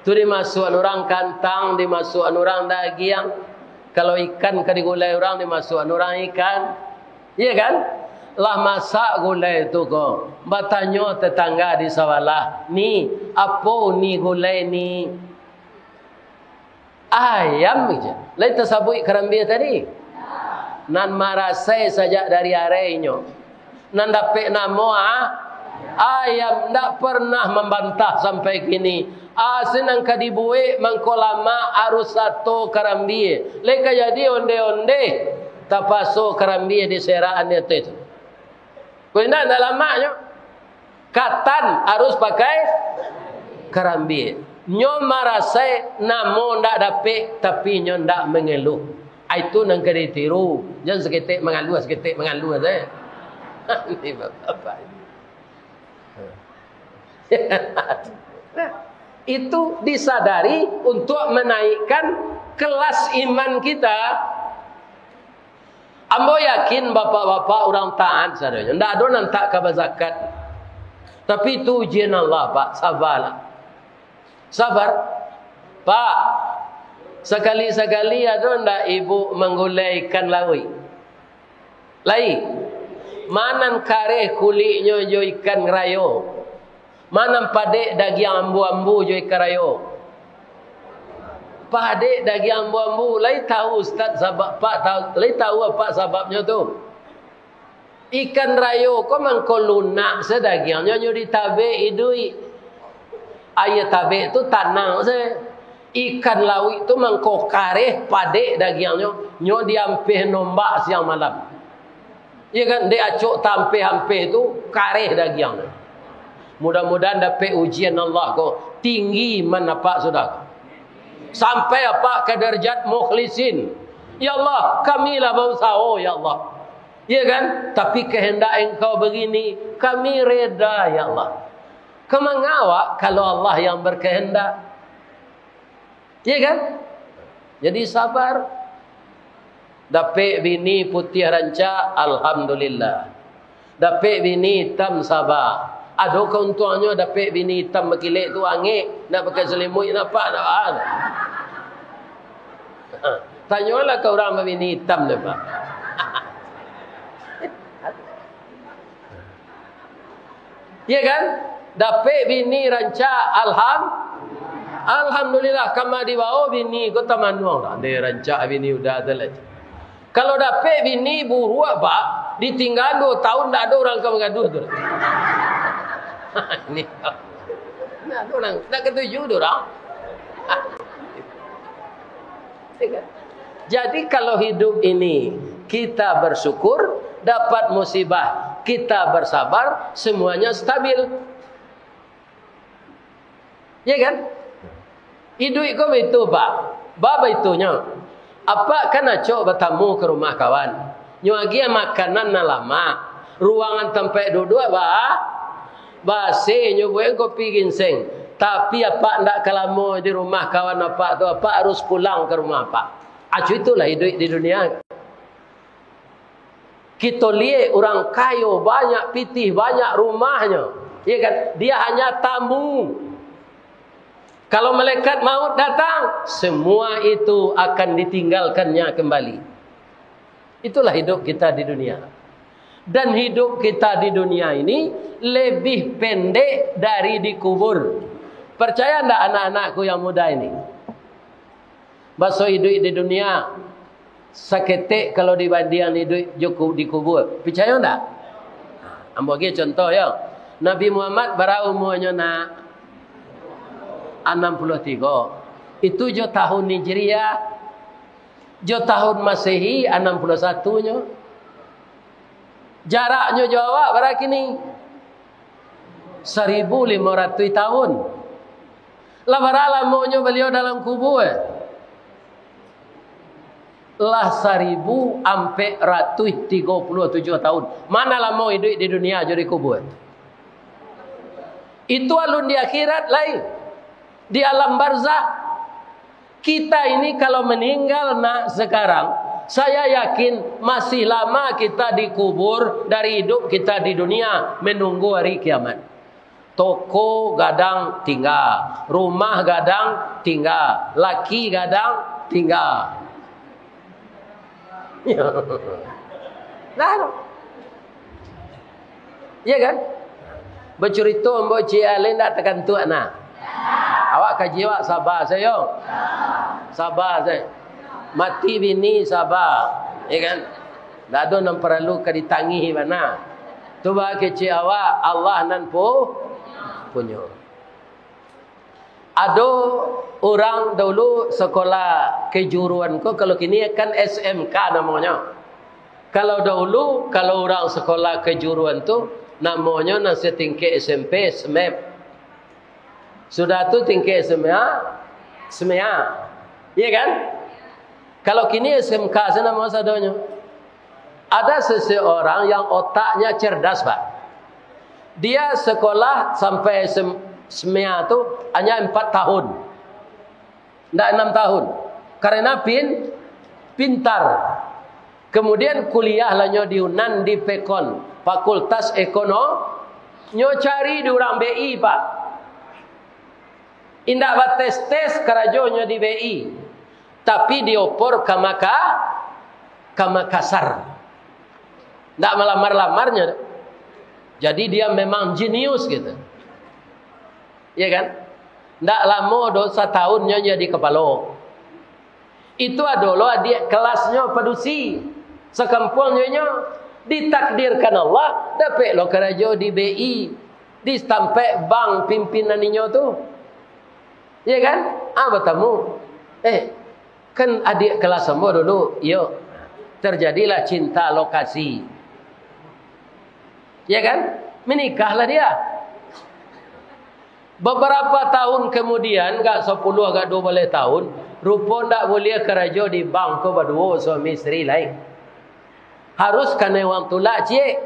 Tu dimasuakan urang kantang, dimasuakan urang dagiang. Kalau ikan ka digulai urang, dimasuakan urang ikan. Iya kan? Lah masak gulai tu ko, batanyo tetangga di sabalah, "Ni, apo ni gulai ni?" "Ayam," jar. Lai tasabuik karambia tadi? Nan marasai sajak dari araihnyo. Nan dapek namo, ah, ayam, ndak pernah mambantah sampai kini. Asa nan ka dibuek mangko lamak, arus sato karambia. Lai ka jadi onde-onde, tapaso karambia diserak-an di ateh tu. Kok indak, ndak lamaknyo. Katan harus pakai karambia. Nyo marasai namo ndak dapek, tapi nyo ndak mangeluh. Ah, itu nan ka ditiru. Jan saketek mangaluah, saketek mangaluah sajo. Ini bapak-bapak ini. Nah, itu disadari untuk menaikkan kelas iman kita. Ambo yakin bapak-bapak urang taat sadonyo. Ndak ado nan tak ka bazakat. Tapi itu ujian Allah, Pak. Sabarlah. Sabar. Pak, sakali-sakali ado ndak ibu manggulai ikan lauik? Lai. Ma nan kareh kuliknyo jo ikan rayo? Ma nan padek dagiang ambu-ambu jo ikan rayo? Padek dagiang ambu-ambu. Lai tahu Ustaz sabab, Pak, tahu, lai tahu apak sababnyo tu? Ikan rayo ko mangko lunak se dagiangnyo, nyo ditabek iduik. Aia tabek tu tanang se. Ikan lauik tu mangko kareh, padek dagiangnyo, nyo diampeh nombak siang malam. Iya kan? Dek acok tampeh-ampeh tu, kareh dagiangnyo. Mudah-mudahan dapek ujian Allah ko, tinggi iman apak sudah. Sampai apak ka darajat mukhlisin. Ya Allah, kami lah bausaho, ya Allah. Iya kan? Tapi kehendak Engkau begini, kami reda, ya Allah. Ka manga awak kalau Allah yang berkehendak? Iya kan? Jadi sabar. Dapek bini putiah rancak, alhamdulillah. Dapek bini itam, sabar. Ado kauntuangnyo dapek bini itam bakilek tu, angek, nak pakai salimuik, nampak, nampak. Tanyolah ka urang babini itam tu, Pak. Iya kan? Dapek bini rancak, alham-, alhamdulillah, kama dibao bini ko tamanuang. Ande rancak bini udah tu lah. Kalau dapek bini buruak, Pak, ditingga duo tahun, ndak ado urang ka mangaduah tu. Ini, ndak ado urang, ndak katuju tu urang. Iya kan? Jadi, kalau hidup ini kita bersyukur, dapat musibah, kita bersabar, semuanya stabil. Ya kan? Iduik ko baitu, Pak. Ba-, baitunyo. Apak kan acok batamu ka rumah kawan. Nyo agiah makanan nan lamak. Ruangan tampek duduak ba-, basi, nyo buek kopi ginseng. Tapi apak ndak ka lamo di rumah kawan apak tu, apak harus pulang ka rumah apak. Acu, itulah iduik di dunia. Kito liek urang kayo, banyak pitih, banyak rumahnyo. Iya kan? Dia hanya tamu. Kalau malaikat maut datang, semua itu akan ditinggalkannya kembali. Itulah hidup kita di dunia. Dan hidup kita di dunia ini lebih pendek dari di kubur. Percaya ndak anak-anakku yang muda ini? Baso iduik di dunia, saketek kalau dibandiang iduik jo ku-, di kubur. Picayo ndak? Ambo agiah contoh, yo. Nabi Muhammad bara umuanyo, nak? Anam puluah tigo. Itu jo tahun Hijriah. Jo tahun Masehi, anam puluah satu nyo. Jaraknyo jo awak bara kini? Saribu limo ratuih tahun. Lah bara lamonyo baliau dalam kubua? Lah saribu ampek ratuih tigo puluah tujuah tahun. Ma nan lamo iduik di dunia jo di kubua? Itu alun di akhirat lai. Di alam barzakh. Kita ini kalau meninggal, nak, sekarang, saya yakin masih lama kita dikubur dari hidup kita di dunia menunggu hari kiamat. Toko gadang tingga, rumah gadang tingga, laki gadang tingga. Dah tu. Iya kan? Bacurito ambo ciek alai ndak takantuak nah. Awak kaji awak saba sajo. Saba sajo. Mati bini saba. Iya kan? Ndak ado nan paralu ka ditangihi bana. Tu baa kecek awak, Allah nan pu-, punyo. Ado urang dahulu sekolah kejuruan ko, kalau kini kan S M K namonyo. Kalau dahulu, kalau urang sekolah kejuruan tu, namonyo nan satingkek S M P, S M P. Sudah tu tingkek S M A, S M A. Iya kan? Kalau kini S M K sajo namo sadonyo. Ada seseorang yang otaknya cerdas, Pak. Dia sekolah sampai S M-, S M A tu hanya empat tahun. Ndak enam tahun. Karena pin-, pintar. Kemudian kuliah lah nyo di Unan, di Pekon, Fakultas Ekono-, nyo cari di urang B I, Pak. Indak bates-tes karajonyo di B I, tapi dioper ka Maka-, ka Makassar. Ndak malamar-lamarnyo. Jadi dia memang jenius gitu. Iya kan? Ndak lamo doh, satahun nyo jadi kapalo. Itu ado lo adiak kelasnyo padusi sakampuang jo inyo. Ditakdirkan Allah, dapek lo karajo di B I, di tampek bank pimpinan inyo tu. Iya kan? Ah, batamu. Eh, kan adiak kelas ambo dulu. Iyo. Terjadilah cinta lokasi. Iya kan? Menikahlah dia. Beberapa tahun kemudian, agak sapuluah, agak duo baleh tahun, rupo ndak buliah karajo di bank ko baduo suami isteri lai. Harus kanai uang tulak ciek.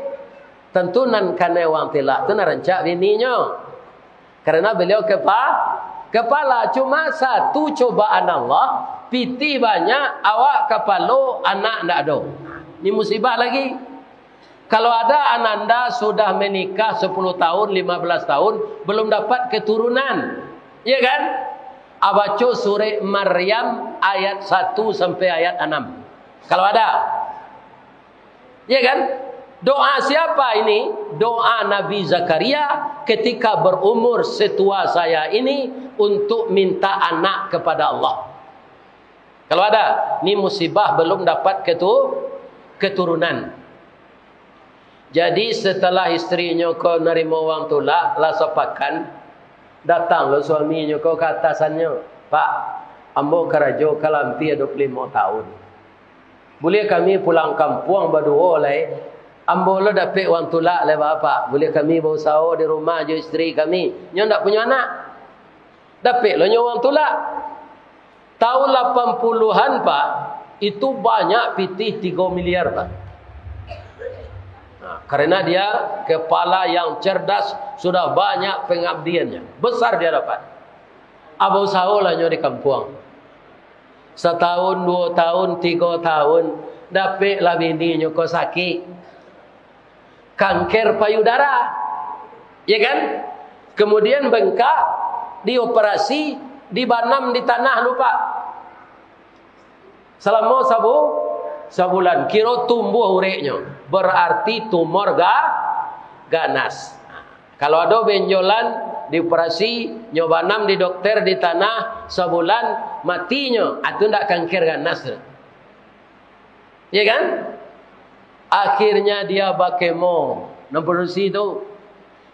Tantu nan kanai uang tulak tu nan rancak bininyo. Karena beliau kepa-, kepala. Cuma satu cobaan Allah, pitih banyak, awak kapalo, anak ndak ado. Ni musibah lagi. Kalau ada ananda sudah menikah sepuluh tahun, lima belas tahun, belum dapat keturunan, ya kan? Abaco surek Maryam ayat satu sampai ayat enam. Kalau ada. Ya kan? Doa siapa ini? Doa Nabi Zakaria ketika berumur setua saya ini untuk minta anak kepada Allah. Kalau ada, ni musibah belum dapat ketu-, keturunan. Jadi, setelah istrinyo ko narimo uang tulak, lah sapakan, datang lo suaminyo ko ka atasannyo, "Pak, ambo karajo ka lampia duo puluah limo tahun. Buliah kami pulang kampuang baduo lai? Ambo lo dapek uang tulak lai, Bapak. Buliah kami bausaho di rumah jo istri kami." Nyo ndak punyo anak. Dapek lo nyo uang tulak. Tahun lapan puluhan, Pak, itu banyak pitih tigo miliar, Pak. Nah, karena dia kepala yang cerdas, sudah banyak pengabdiannya. Besar dia dapat. Abah usaho lah nyo di kampuang. Satahun, duo tahun, tigo tahun, dapek lah bininyo ko sakik. Kanker payudara. Ya kan? Kemudian bengkak, dioperasi, dibanam di tanah lupa. Salamo sabu-, sabulan, kiro tumbuah ureknyo. Berarti tumor ga-, ganas. Kalau ado benjolan, dioperasi, nyo banam di dokter di tanah, sabulan, matinyo. Ah, tu ndak kanker ganas tu. Ya kan? Akhirnya dia bakemo, nan padusi tu.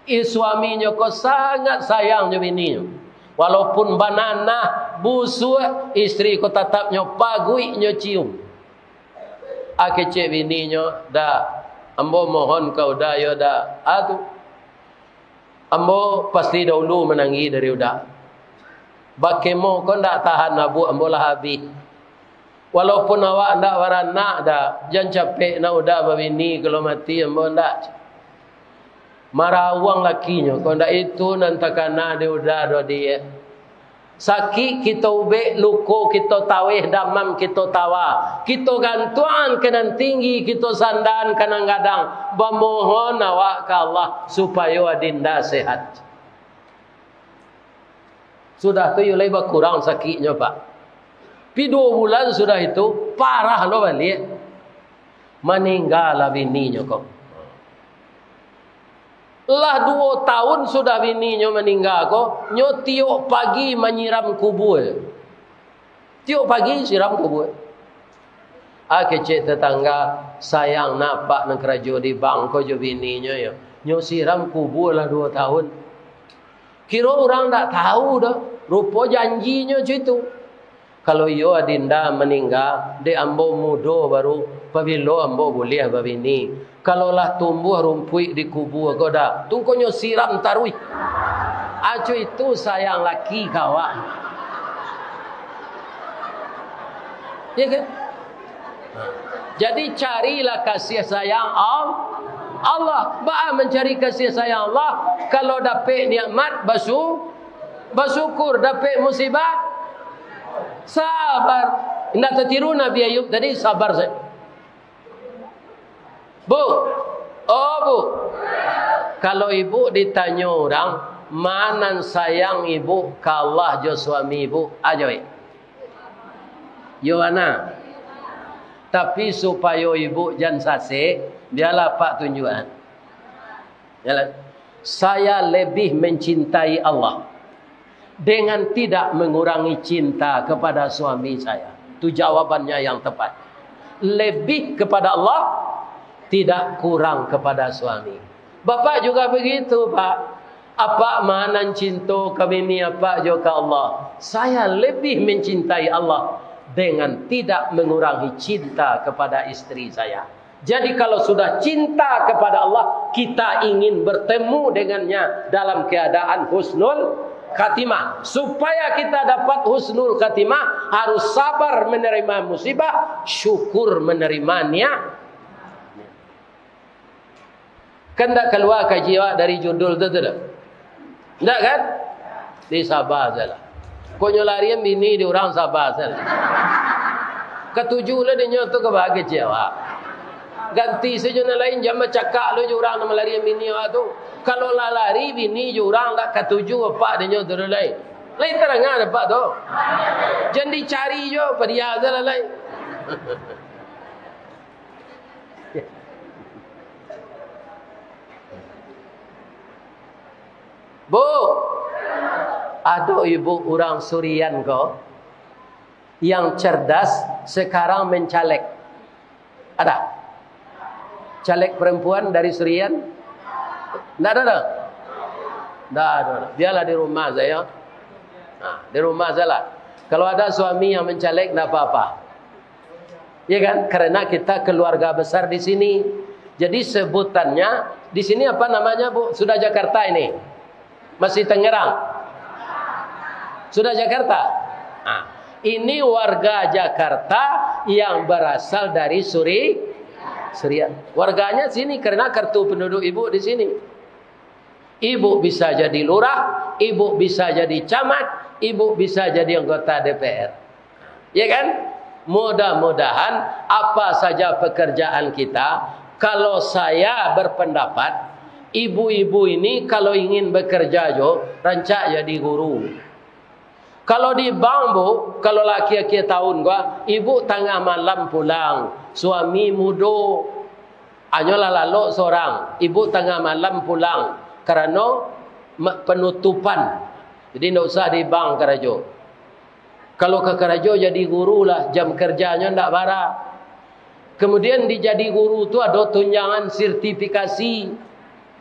Ih, suaminyo ko sangat sayang jo bininyo. Walaupun bananah, busuak, istri ko tatap nyo paguik, nyo cium. Ah, kecek bininyo, "Dak, ambo mohon ka Uda yo, Dak." Ah, tu. Ambo pasti dahulu manangih dari Uda. Bakemo ko ndak tahan abuak ambo lah abih. Walaupun awak ndak baranak, Dak, jan capek nak Uda babini, kalau mati ambo ndak. Marawang lakinyo ko, ndak itu nan takana di Uda doh, Diak. Sakik kito ubek, luko kito taweh, damam kito tawa. Kito gantuangan ka nan tinggi, kito sandaan ka nan gadang. Bamohon awak ka Allah supayo adinda sehat. Sudah tu, iyo lai bakurang sakiknyo, Pak. Pi duo bulan sudah itu, parah lo baliak. Maninggalah bininyo ko. Lah duo tahun sudah bininyo maningga ko, nyo tiok pagi manyiram kubua. Tiok pagi siram kubua. Ah, kecek tetangga, sayang nak apak nan karajo di bank ko jo bininyo yo. Nyo siram kubua lah duo tahun. Kiro urang ndak tahu doh, rupo janjinyo co itu. Kalau iyo adinda maningga, dek ambo mudo baru, pabilo ambo buliah babini? Kalau lah tumbuah rumpuik di kubua ko dah, tungkonyo siram taruih. Aco itu sayang laki ka awak. Ya kan? Jadi carilah kasih sayang Al-, Allah. Baa mancari kasih sayang Allah? Kalau dapek nikmat, basu-, basukur, dapek musibah, sabar. Indak tatiru Nabi Ayub tadi, sabar sajo. Bu, oh Bu, kalau ibu ditanyo urang, ma nan sayang ibu ka Allah jo suami ibu, a jawek. Yo bana. Tapi supayo ibu jan sasek, bialah apak tunjuakan. Yalah. Saya lebih mencintai Allah dengan tidak mengurangi cinta kepada suami saya. Itu jawabannya yang tepat. Lebih kepada Allah, tidak kurang kepada suami. Bapak juga begitu, Pak. Apak ma nan cinto ka bini apak jo ka Allah. Saya lebih mencintai Allah dengan tidak mengurangi cinta kepada istri saya. Jadi, kalau sudah cinta kepada Allah, kita ingin bertemu dengannya dalam keadaan husnul khatimah. Supaya kita dapat husnul khatimah, harus sabar menerima musibah, syukur menerima nikmat. Kan ndak kalua kaji awak dari judul tu, tu dah? Ndak kan? Di sabar sajolah. Kok nyo larian bini di urang, sabar sajolah. Katuju lah dinyo tu ka baa kecek awak. Ganti sajo nan lain, jan bacakak lo jo urang nan malarian bini awak tu. Kalau lah lari bini jo urang, ndak katuju apak dinyo tu lai. Lai tarang apak tu. Jan dicari jo, padia sajolah lai. Bu, ado ibu urang Surian ko, yang cerdas, sekarang mencaleg. Ada? Caleg perempuan dari Surian? Ndak ada, dah? Ndak ada, dah. Biarlah di rumah sajo. Nah, di rumah sajolah. Kalau ada suami yang mencaleg, ndak apa-apa. Ya kan? Karena kita keluarga besar di sini. Jadi sebutannya, di sini apa namanya, Bu? Sudah Jakarta ini? Masih Tangerang? Sudah Jakarta? Nah, ini warga Jakarta yang berasal dari Suri-, Surian. Warganya sini karena kartu penduduk ibu di sini. Ibu bisa jadi lurah, ibu bisa jadi camat, ibu bisa jadi anggota D P R. Ya kan? Mudah-mudahan apa saja pekerjaan kita, kalau saya berpendapat, ibu-ibu ini kalau ingin bekerja jo, rancak jadi guru. Kalau di bank, Bu, kalau lah akhir-akhir tahun ko, ibu tangah malam pulang, suami mudo, hanyolah lalok sorang, ibu tangah malam pulang, karano ma-, penutupan. Jadi, ndak usah di bank karajo. Kalau ka karajo jadi guru lah, jam kerjanyo ndak bara. Kemudian di jadi guru tu ado tunjangan sertifikasi.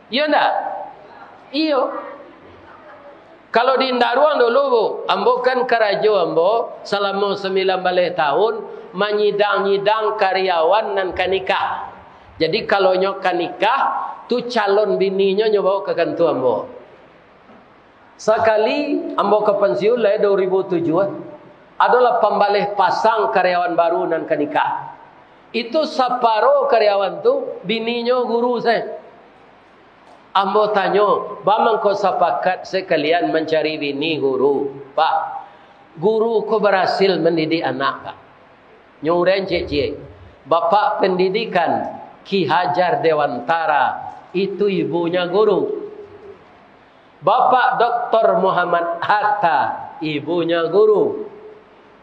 Iyo ndak? Iyo. Kalau di Indaruang dulu, Bu, ambo kan karajo ambo salamo sambilan baleh tahun manyidang-nyidang karyawan nan ka nikah. Jadi, kalau nyo ka nikah, tu calon bininyo nyo bawa ka kantua ambo. Sakali ambo ka pansiun lah, duo ribu tujuah, ado lapan baleh pasang karyawan baru nan ka nikah. Itu saparo karyawan tu bininyo guru sajo. Ambo tanyo, "Ba mangko sapakat sakalian mancari bini guru, Pak?" Guru ko barasil mandidik anak, Pak. Nyo urang ciek-ciek. Bapak pendidikan Ki Hajar Dewantara, itu ibunya guru. Bapak Doktor Muhammad Hatta, ibunya guru.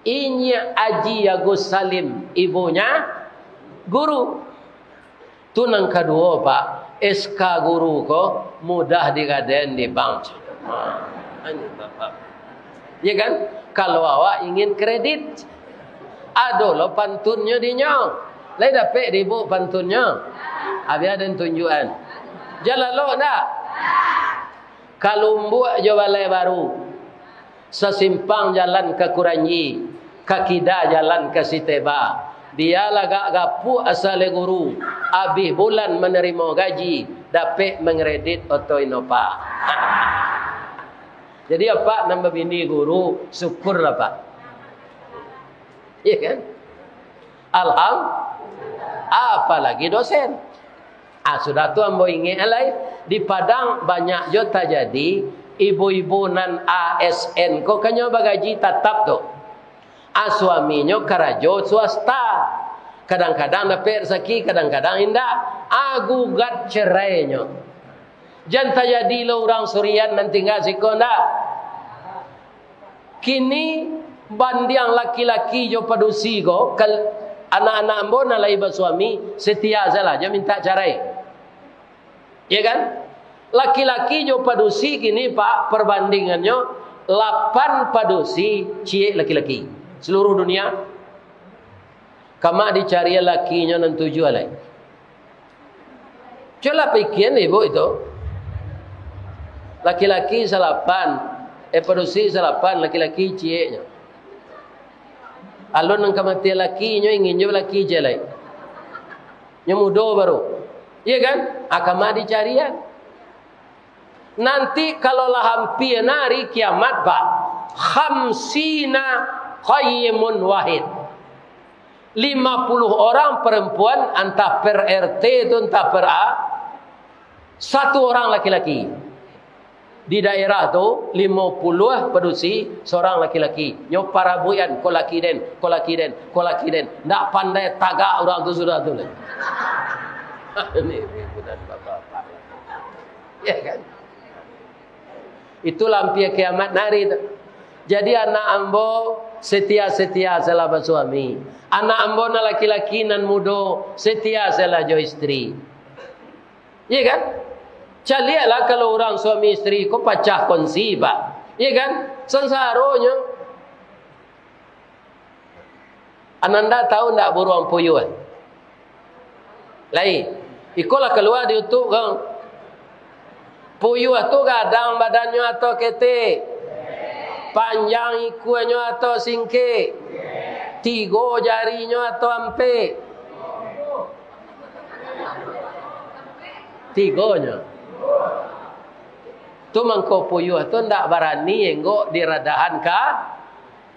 Inyiak Haji Agus Salim, ibunya guru. Tu nan kaduo, Pak, S K guru ko mudah digadaian di bank. Ha, ini bapak. Ya kan? Kalau awak ingin kredit, ado lo pantunnyo dinyo. Lai dapek di ibu pantunnyo? Abih ado tunjuakan. Jan lalok ndak? Ka Lumbuk jo Balai Baru. Sasimpang jalan ka Kuranji, ka kida jalan ka Siteba. Bia lah agak gapuak asa leh guru, abih bulan manarimo gaji, dapek mangredit oto Innova. Jadi, apak nan babini guru, syukurlah, Pak. Iya kan? Alham-, apalagi dosen. Ah, sudah tu ambo ingek lai, di Padang banyak jo tajadi ibu-ibu nan A S N ko kan nyo bagaji tatap tu. Ah, suaminyo karajo swasta. Kadang-kadang dapek rasaki, kadang-kadang indak. Ah, gugat cerainyo. Jan tajadi lo urang surian nan tingga siko ndak? Kini, bandiang laki-laki jo padusi ko, kal-, anak-anak ambo nan lai basuami, setia sajolah, jan mintak carai. Iya kan? Laki-laki jo padusi kini, Pak, perbandingannyo, lapan padusi, ciek laki-laki. Seluruh dunia. Kama dicari lakinyo nan tujuah lai. Cubolah pikian ibu itu. Laki-laki salapan, eh, padusi salapan, laki-laki cieknyo. Alun nan ka mati laki, inyo ingin jo laki ciek lai. Nyo mudo baru. Iya kan? Ah, kama dicarian. Nanti kalau lah ampia nah hari kiamat, Pak, khamsina qayyimun wahid. Lima puluh orang perempuan, antah per R T tu, antah per A, satu orang laki-laki. Di daerah tu, limo puluah padusi, seorang laki-laki. Nyo parabuian, ko laki den, ko laki den, ko laki den. Ndak pandai tagak urang tu sudah tu lai. Ini, ini bukan bapak-bapak. Ya kan? Itulah ampia kiamat nari tu. Jadi, anak ambo setia-setia sajolah basuami. Anak ambo nan laki-laki nan mudo setia sajolah jo istri. Iya kan? Caliaklah kalau urang suami istri ko pacah kongsi, Pak. Iya kan? Sansaronyo. Ananda tahu ndak buruang puyuah? Lai, iko lah kalua di utuak ko. Puyuah tu gadang badannyo atau ketek? Panjang ikuanyo atau singkek? Tigo jarinyo atau ampek? Tigonyo. Tu mangko puyuah tu ndak barani enggok di radahan ka-,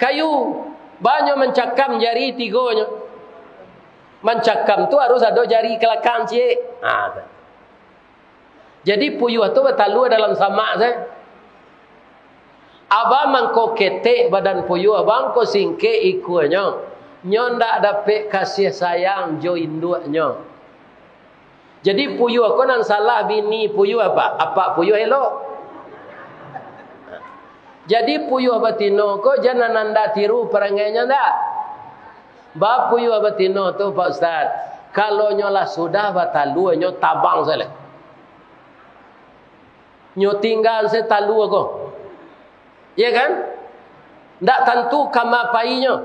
kayu. Banyo mancakam jari tigonyo. Mancakam tu harus ado jari kalakang ciek. Ha, tu. Jadi puyuah tu batalua dalam samak sajo. Abah mangko ketek badan puyuah, abah mangko singkek ikuanyo. Nyo ndak dapek kasih sayang jo induaknyo. Jadi puyuah ko nan salah bini puyuah, Pak. Apak puyuah elok. Jadi puyuah batino ko jan ananda tiru parangainyo ndak? Ba puyuah batino tu, Pak Ustaz, kalau nyo lah sudah batalua, nyo tabang sajo lai. Nyo tinggaan sajo talua ko. Iya kan? Ndak tantu kama painyo.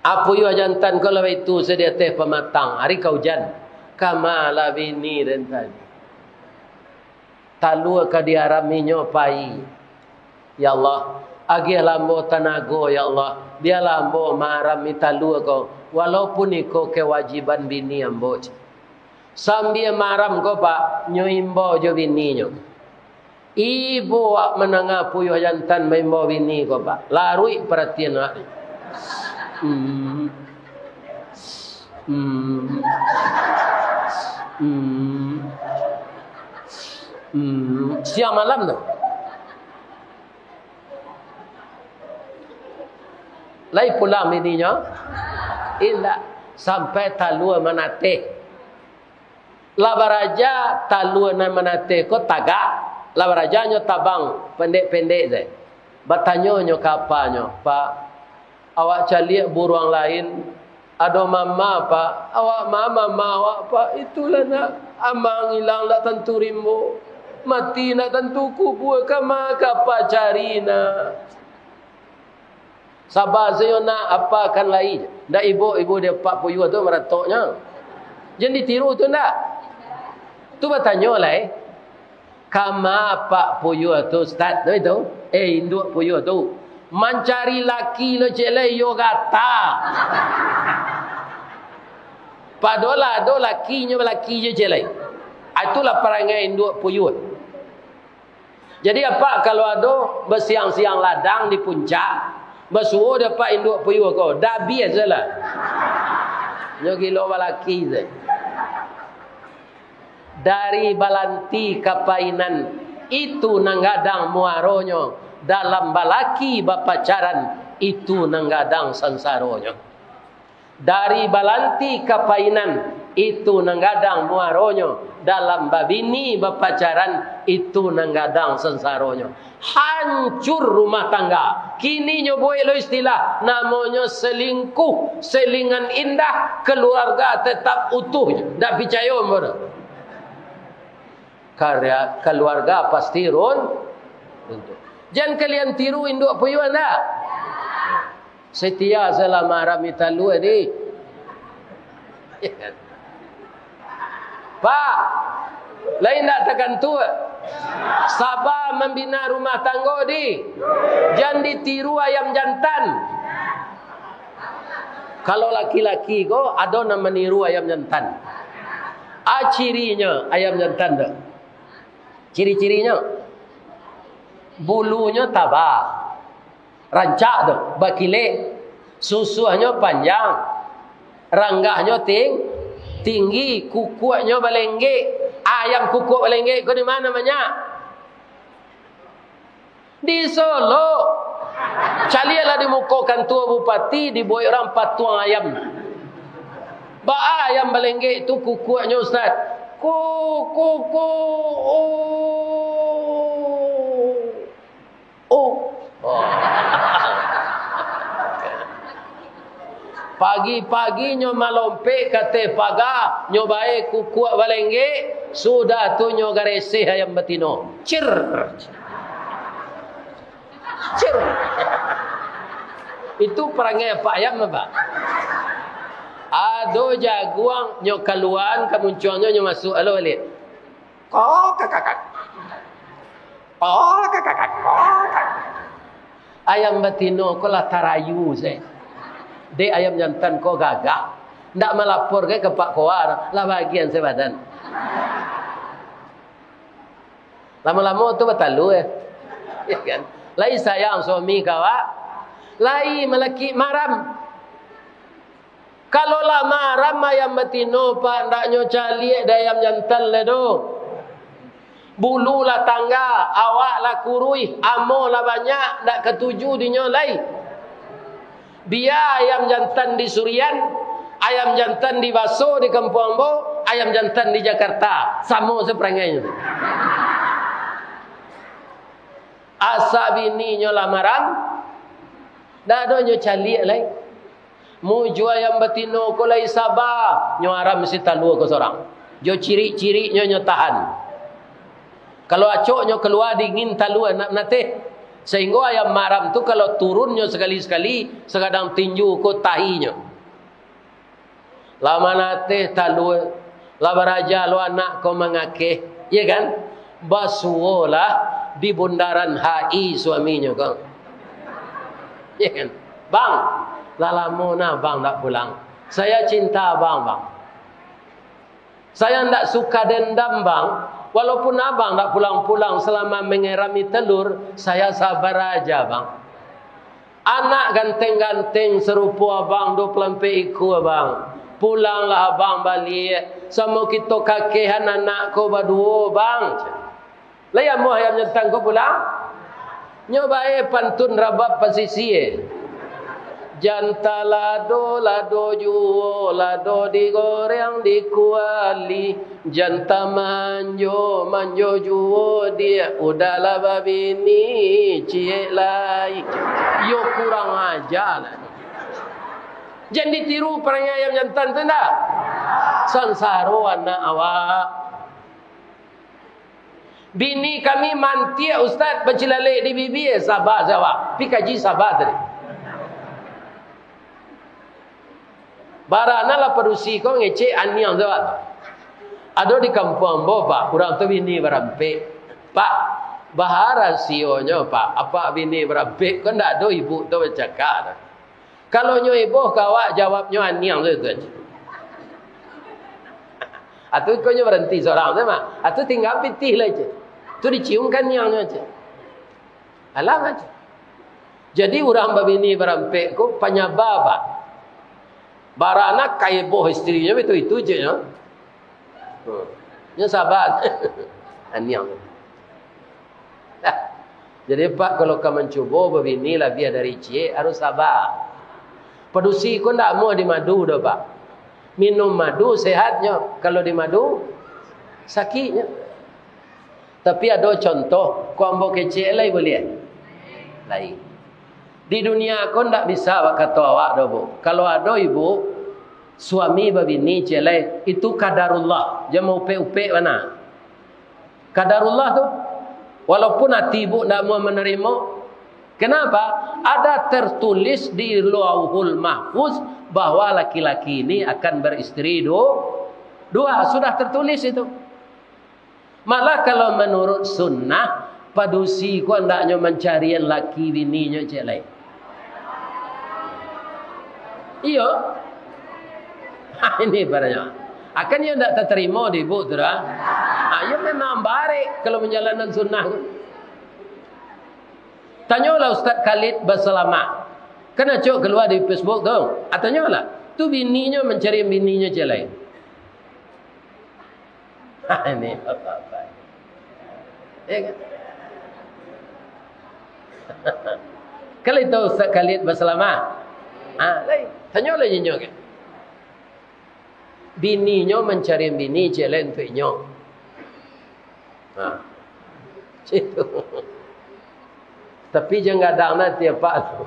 A puyuah jantan ko lah baitu sajo di ateh pamatang, ari ka ujan. Kama lah bini den tadi. Talua ka diaraminyo pai. Ya Allah, agiahlah ambo tanago, ya Allah, bialah ambo maarami talua ko, walaupun iko kewajiban bini ambo. Sambia maaram ko, Pak, nyo imbau jo bininyo. Ibo awak mandanga puyuah jantan baimbau bini ko, Pak. Laruik paratian awak. Hmm. Hmm. Hmm. Hmm. Siang malam tu. Lai pulang bininyo? Indak. Sampai talua manateh. Lah baraja talua nan manateh ko tagak, lah baraja nyo tabang pendek-pendek sajo. Batanyo nyo ka apanyo, "Pak, awak caliak buruang lain, Ado mama, Pak. Awak ma-, mama awak, Pak. Itulah nak. Amang ilang ndak tantu rimbo. Mati ndak tantu kubua. Kama ka pacari nak. Saba sajo nak, apakan lai. Ndak ibo-ibo di apak puyuah tu maratoknyo. Jan ditiru tu ndak? Tu batanyo lai. Kama apak puyuah tu, Ustaz, tu itu? Eh, induak puyuah tu. Mancari laki lo, cek lai, iyo gata. Padolah ado lakinyo, balaki jo cek lai. Ah, itulah parangai induak puyuah. Jadi, apak kalau ado basiang-siang ladang di puncak, basuo dek apak induak puyuah ko, dabiah sajolah. Nyo gilo balaki sajo. Dari balanti ka painan, itu nan gadang muaronyo, dalam balaki bapacaran, itu nan gadang sansaronyo. Dari balanti ka painan, itu nan gadang muaronyo, dalam babini bapacaran, itu nan gadang sansaronyo. Hancur rumah tangga. Kini nyo buek lo istilah, namonyo selingkuh, selingan indah, keluarga tetap utuh. Ndak picayo ambo tu. Karya, keluarga pasti run-, runtuh. Jan kalian tiru induak puyuah ndak? Setia selama rami talua di. Pak, lain ndak takantua? Saba mambina rumah tanggo di. Jan ditiru ayam jantan. Kalau laki-laki ko, ado nan maniru ayam jantan. A cirinyo ayam jantan tu. Ciri-cirinyo, bulunyo taba, rancak tu, bakilek, susuahnyo panjang, ranggahnyo ting-, tinggi, kukuaknyo balenggek. Ayam kukuak balenggek ko di ma banyak? Di Solok. Caliaklah di muko kantua bupati, dibuek urang patuang ayam. Baa ayam balenggek tu kukuaknyo, Ustaz? Ku, ku, ku, oh. Oh. Pagi-pagi nyo malompek ka ateh paga, nyo bae kukuak balenggek, sudah tu nyo gareseh ayam batino. Cir. Cir. Itu parangai apak ayam apo? Ado jaguang, nyo kaluaan ka muncuangnyo, nyo masuak alo baliak. Kok, kak, kak, kak. Kok, kak, kak, kak. Kok, kak. Ayam batino ko lah tarayu se. Dek ayam jantan ko gagah. Ndak malapor ka Pak Koa, lah bagian se badan. Lamo-lamo tu batalua, eh. Ya kan? Lai sayang suami ka awak, lai malakik maram. Kalau lah maram ayam batino, Pak, ndak nyo caliak dek ayam jantan lai doh. Bulu lah tangga, awak lah kuruih, amoh lah banyak, ndak katuju dinyo lai. Bia ayam jantan di Surian, ayam jantan di Baso di kampuang ambo, ayam jantan di Jakarta, samo se parangainyo. Asa bininyo lah maram, ndak ado nyo caliak lai. Mujua ayam batino ko lai saba, nyo aram si talua ko sorang. Jo cirik-ciriknyo nyo tahan. Kalau acok nyo kalua dingin talua nak nateh. Sahinggo ayam maram tu kalau turun nyo sakali-sakali, sagadang tinju ko tahinyo. Lah manateh talua, lah baraja lo anak ko mangakeh, ya kan? Basuolah di bundaran H I suaminyo ko. Ya kan? "Bang, lah lamo nah abang ndak pulang. Saya cinta abang, Bang. Saya ndak suka dendam, Bang. Walaupun abang ndak pulang-pulang selama mengerami telur, saya sabar aja, Bang. Anak ganteng-ganteng sarupo abang, dua puluh ampek ikua, Bang. Pulanglah abang baliak, samo kito kakehan anak ko baduo, Bang." Lai amuah ayam jantan ko pulang? Nyo bae pantun rabab pasisia. Janta lado, lado juo, lado digoreng di kuali. Janta manjo, manjo juo diak. Udahlah babini, ciek lai. Yo kurang aja lah. Jan ditiru parangai ayam jantan tu ndak? Sansaro anak awak. Bini kami mantiak, Ustaz, bacilalek di bibia, saba sajo awak. Pi kaji saba tadi. Baranalah padusi ko ngecek aniang tu, Pak. Ado di kampuang ambo, Pak, urang tu bini barampek. Pak, baa rasionyo, Pak? Apak bini barampek ko ndak ado ibu tu bacakak tu. Kalau nyo eboh ka awak, jawabnyo aniang tu, tu aja. Atu iko nyo baranti surang tu mah. Atu tingga pitih lah aja. Tu dicium ka aniangnyo aja. Alah aja. Jadi, urang babini barampek ko panyaba, Pak. Baranak ka eboh istrinyo, itu-itu je nyo. Hmm. Nyo saba. Aniang. Dah. Jadi, Pak, kalau ka mancubo babini labiah dari ciek, harus saba. Padusi ko ndak amuah dimadu doh, Pak. Minum madu sehatnyo, kalau dimadu, sakiknyo. Tapi ado contoh, ko ambo kecek lai buliah? Lai. Di dunia ko ndak bisa bak kato awak doh, Bu. Kalau ado ibu, suami babini ciek lai, itu qadarullah. Jan maupek-upek bana. Qadarullah tu, walaupun ati ibu ndak mau manarimo, kenapa? Ada tertulis di Lauhul Mahfuz bahwa laki-laki ini akan beristri du-, dua, sudah tertulis itu. Malah kalau manurut sunnah, padusi ko andaknyo mancarian laki bininyo ciek lai. Iyo. Ha, ini ibaratnyo. Akan iyo ndak tatarimo di ibu tu dah. Ha, iyo memang barek kalau manjalankan sunnah tu. Tanyolah Ustaz Khalid Basalamah. Kan acok kalua di Facebook tu. Ah, tanyolah. Tu bininyo mancari bininyo ciek lai. Ini bapak-bapak. Ya kan? Kalau itu Ustaz Khalid Basalamah. Ah, lai. Tanyolah inyo kan. Bininyo mancari bini ciek lai untuak inyo. Ha. Situ. Tapi jan gadang nanti, Pak.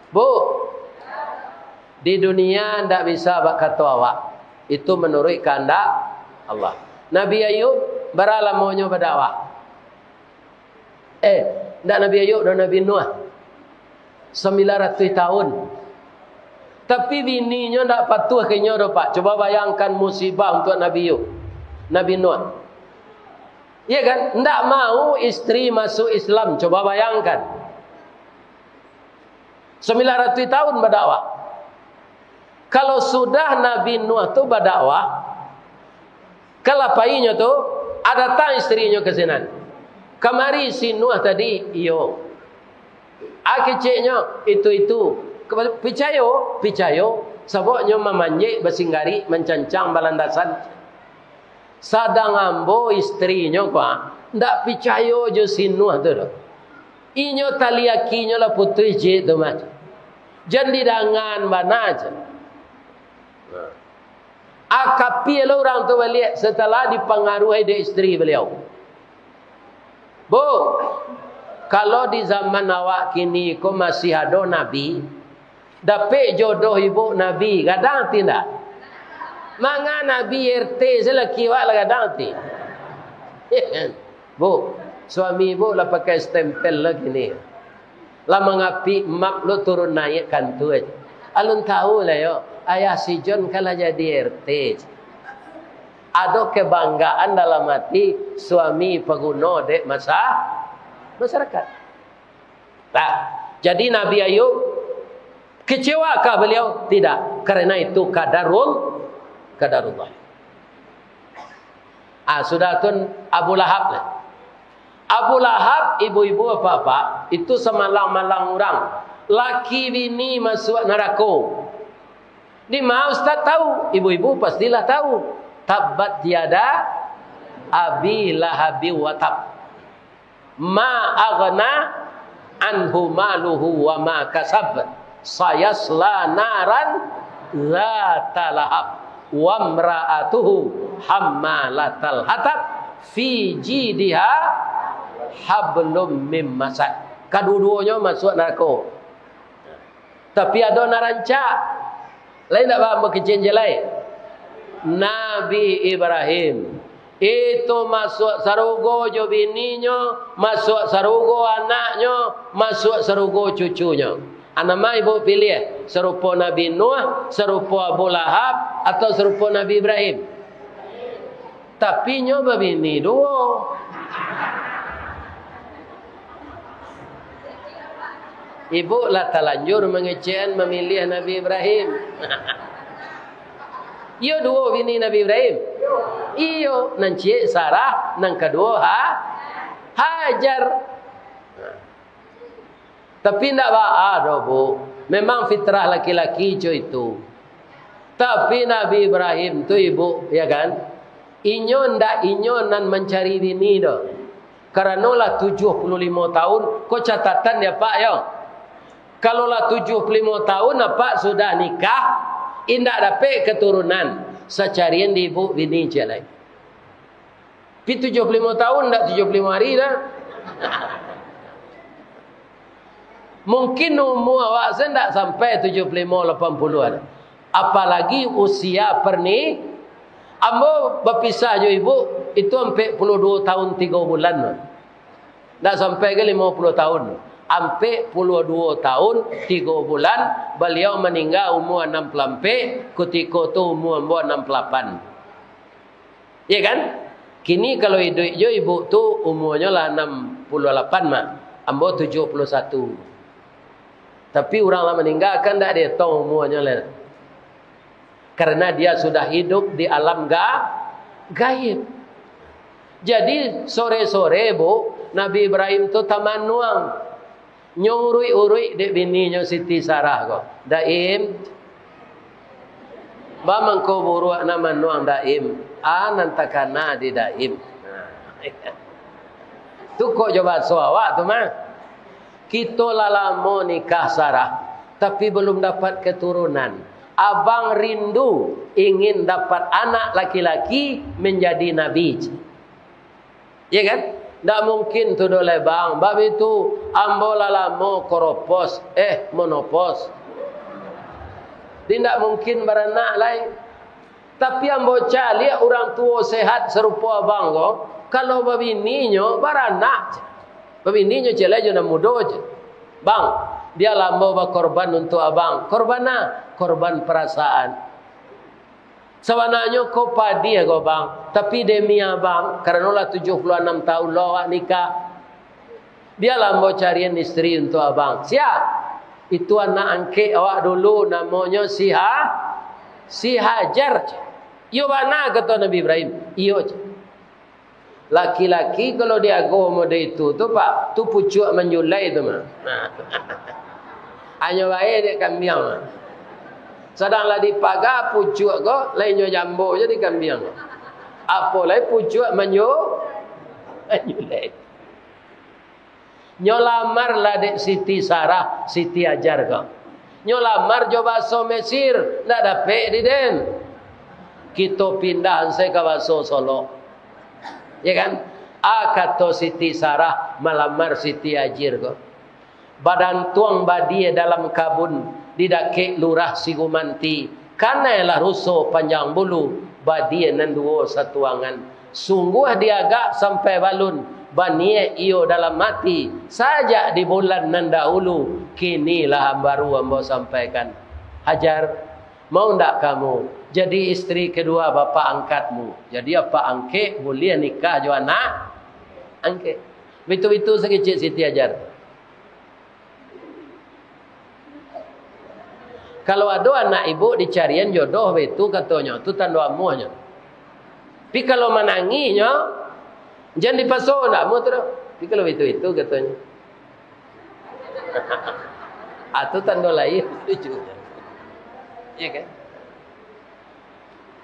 Bu, di dunia ndak bisa bak kato awak. Itu manuruik kahandak Allah. Nabi Ayub, bara lamonyo badakwah? Eh, ndak Nabi Ayub doh, Nabi Nuh. Sambilan ratuih tahun. Tapi bininyo ndak patuah ka inyo doh, Pak. Coba bayangkan musibah untuak Nabi Ayub. Nabi Nuh. Iya kan? Ndak mau istri masuk Islam. Coba bayangkan. Sambilan ratuih tahun badakwah. Kalau sudah Nabi Nuh tu badakwah, ka lapainyo tu, ah, datang istrinyo ka sinan. Kamari si Nuh tadi, iyo. Ah, keceknyo, itu-itu. Picayo, picayo. Sababnyo mamanjek, basinggarik, mancancang, balandasan. Sadang ambo istrinyo ko, ah, ndak picayo jo si Nuh tu doh. Inyo tali akinyo lah putuih jik tu mah. Jan didangaan bana je. Nah. Akapia lah urang tu baliak setelah dipangaruhi dek istri baliau. Bu, kalau di zaman awak kini ko masih ado nabi, dapek jodoh ibu nabi, gadang ati ndak? Manga nabi R T se laki awak lah gadang ati. Bu, suami ibu lah pakai stempel lah kini. Lah mangapik map lo turun naiak kantua. Alun tahu lah yo, ayah si John kan lah jadi R T. Ado kebanggaan dalam ati, suami paguno dek masa-, masyarakat. Nah, jadi Nabi Ayub, kecewakah beliau? Tidak, karena itu qadarul-, qadarullah. Ah, sudah tu Abu Lahab lah. Abu Lahab, ibu-ibu, bapak-bapak, itu samalang-malang urang. Laki bini masuak narako. Di ma Ustaz tahu? Ibu-ibu pastilah tahu. Tabbat yada Abi Lahabi wa tab. Ma aghna anhu maluhu wa ma kasab. Sayasla naran dzata lahab. Wa mra'atuhu hammalatal hatab. Fi jidiha hablum mim masad. Kaduo-duonyo masuak narako. Tapi ado nan rancak. Lain ndak, Bang, bakecek je lai? Nabi Ibrahim. Itu masuak sarugo jo bininyo, masuak sarugo anaknyo, masuak sarugo cucunyo. A nan ma ibu piliah, sarupo Nabi Nuh, sarupo Abu Lahab, atau sarupo Nabi Ibrahim? Tapi nyo babini duo. Ibu lah talanjur mangecekan mamiliah Nabi Ibrahim. Iyo duo bini Nabi Ibrahim? Iyo, nan ciek Sarah, nan kaduo Ha-, Hajar. Tapi ndak baa doh, Bu. Memang fitrah laki-laki co itu. Tapi Nabi Ibrahim tu, Ibu, ya kan? Inyo ndak inyo nan mancari bini doh. Karano lah tujuah puluah limo tahun, ko catatan ya, Pak, yo. Kalau lah tujuah puluah limo tahun, Apak sudah nikah, indak dapek keturunan, sacarian di ibu bini ciek lai. Pi tujuah puluah limo tahun, ndak tujuah puluah limo hari dah. Mungkin umua awak se ndak sampai tujuah puluah limo, lapan puluah dah. Apalagi usia perni-, ambo bapisah jo ibu, itu ampek puluah duo tahun tigo bulan. Ndak sampai ka limo puluah tahun. Ampek puluah duo tahun tigo bulan, baliau maningga umua anam puluah ampek, kutiko tu umua ambo anam puluah lapan. Iya kan? Kini kalau iduik jo ibu tu, umuanyo lah anam puluah lapan mah, ambo tujuah puluah satu. Tapi urang lah maningga kan ndak dietong umuanyo lai. Karena dia sudah hidup di alam ga-, gaib. Jadi, sore-sore, Bu, Nabi Ibrahim tu tamanuang. Nyo uruik-uruik dek bininyo Siti Sarah ko. "Daim, ba mangko buruak nan manuang Daim, a nan takana di Daim." Tu kok jo baso awak tu mah. Kito lah lamo nikah Sarah, tapi balum dapat keturunan. Abang rindu ingin dapat anak laki-laki menjadi nabi. Iya kan? Ndak mungkin tu doh lai, Bang. Bab itu, ambo lah lamo koropos, eh, monopos. Jadi ndak mungkin baranak lai. Tapi ambo caliak urang tuo sehat sarupo abang ko, kalau babininyo baranak. Babininyo ciek lai jo nan mudo je. "Bang, bialah ambo bakorban untuak abang." "Korban a?" "Korban parasaan." "Sabananyo ko padiah ko, Bang, tapi demi abang, karano lah tujuah puluah anam tahun lo awak nikah, bialah ambo carian isteri untuak abang." "Siap." "Itu anak angkek awak dulu, namonyo si Ha-, si Hajar." "Iyo bana," kato Nabi Ibrahim. "Iyo," cek. Laki-laki kalau diago model itu tu, Pak, tu pucuak manjulai tu mah. Nah. Hanyo bae dek kambiang mah. Sadang lah dipaga pucuak ko, lai nyo jambo je di kambiang. Apo lai pucuak manju-, manjulai. Nyo lamar lah dek Siti Sarah, Siti Hajar ko. Nyo lamar jo baso Mesir, ndak dapek di den. Kito pindah ansai ka baso Solok. Ya kan? A kato Siti Sarah malamar Siti Hajar ko. Badantuang badia dalam kabun, di dakek lurah Sigumanti. Kanai lah ruso panjang bulu, badia nan duo satuangan. Sungguah diagak sampai balun, baniaik iyo dalam ati, sajak di bulan nan dahulu, kini lah baru ambo sampaikan. Hajar, mau ndak kamu jadi isteri kedua bapak angkatmu? Jadi apak angkek buliah nikah jo anak angkek. Bitu-bitu sakicik Siti Hajar. Kalau ado anak ibu dicarian jodoh baitu katonyo, tu tando amuahnyo. Tapi kalau manangihnyo, jan dipaso, ndak amuah tu doh. Tapi kalau baitu-baitu katonyo. Ah, tu tando lain, setuju. Ya kan?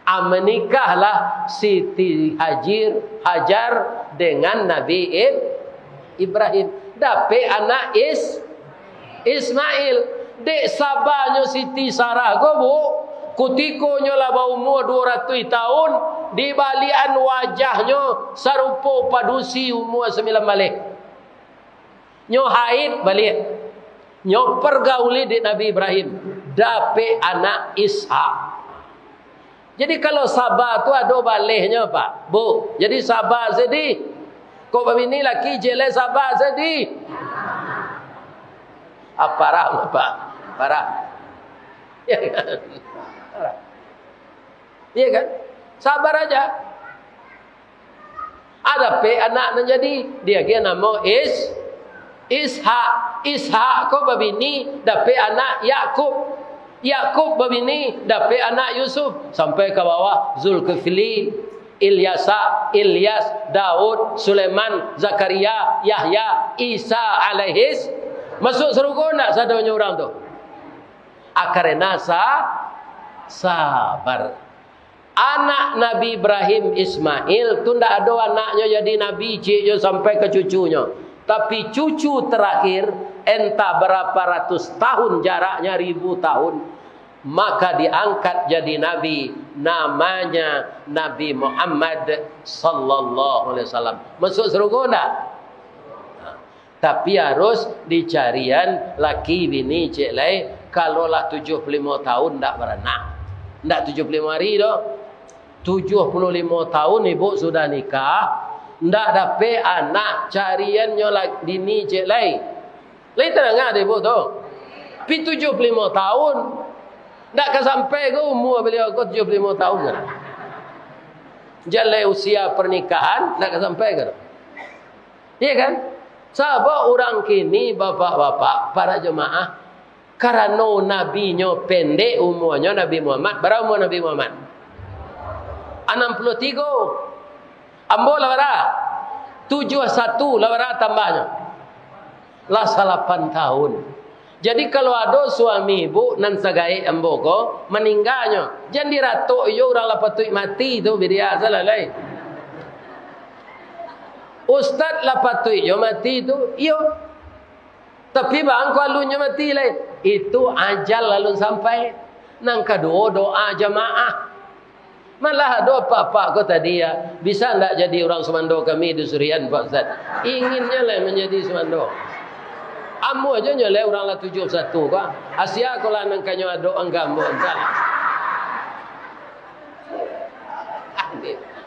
Ah, menikahlah Siti Hajir, Hajar dengan Nabi Ib-, Ibrahim. Dapek anak Is-, Ismail. Dek sabanyo Siti Sarah ko, Bu, kutiko nyo lah baumua duo ratuih tahun, dibaliakan wajahnyo sarupo padusi umua sambilan baleh. Nyo haid baliak. Nyo pergauli dek Nabi Ibrahim. Dapek anak Ishak. Jadi, kalau saba tu ado balehnyo, Pak, Bu. Jadi, saba sadih. Kok babini laki ciek lai saba sadih. Ah, parah, Pak. Parah. Ya kan? Parah. Iya kan? Sabar aja. Ah, dapek anak nan jadi. Diagiah namo Is-, Ishak. Ishak ko babini, dapek anak Yakub. Yakub babini, dapek anak Yusuf. Sampai ka bawah, Zulkifli, Ilyasa, Ilyas, Daud, Sulaiman, Zakaria, Yahya, Isa alaihis. Masuk sarugo ndak sadonyo urang tu? Ah, karena sa-, sabar. Anak Nabi Ibrahim, Ismail, tu ndak ado anaknyo jadi nabi, ciek jo sampai ka cucunyo. Tapi cucu terakhir, entah berapa ratus tahun jaraknya, ribu tahun, maka diangkat jadi nabi, namanya Nabi Muhammad sallallahu alaihi wasallam. Masuk sarugo ndak? Tapi harus dicarian laki bini ciek lai, kalau lah tujuah puluah limo tahun ndak baranak. Ndak tujuah puluah limo hari doh. Tujuah puluah limo tahun ibu sudah nikah, ndak dapek anak, cariannyo la-, bini ciek lai. Lai tadanga dek ibu tu? Pi tujuah puluah limo tahun, ndak ka sampai ko umua baliau ko tujuah puluah limo tahun. Jan lai usia pernikahan, ndak ka sampai ko. Iya kan? Sabab urang kini, bapak-bapak, para jemaah, karano nabinyo pendek umuanyo, Nabi Muhammad, bara umua Nabi Muhammad? Anam puluah tigo. Ambo lah bara? Tujuah satu lah bara tambahnyo? Lah salapan tahun. Jadi, kalau ado suami ibu nan sagaek ambo ko, maningganyo, jan diratok iyo, urang lah patuik mati tu, bidia salah lai. Ustaz lah patuik yo mati tu, iyo. Tapi bangko alunnyo mati lai. Itu ajal alun sampai. Nan kaduo, doa jamaah. Malah ado apak-apak ko tadi, ya, bisa ndak jadi urang sumando kami di Surian, Pak Ustaz? Inginnyo lai manjadi sumando. Ambo ajo nyo lai urang lah tujuah satu ko. Asia ko lah nan kanyo ado angka ambo, entah.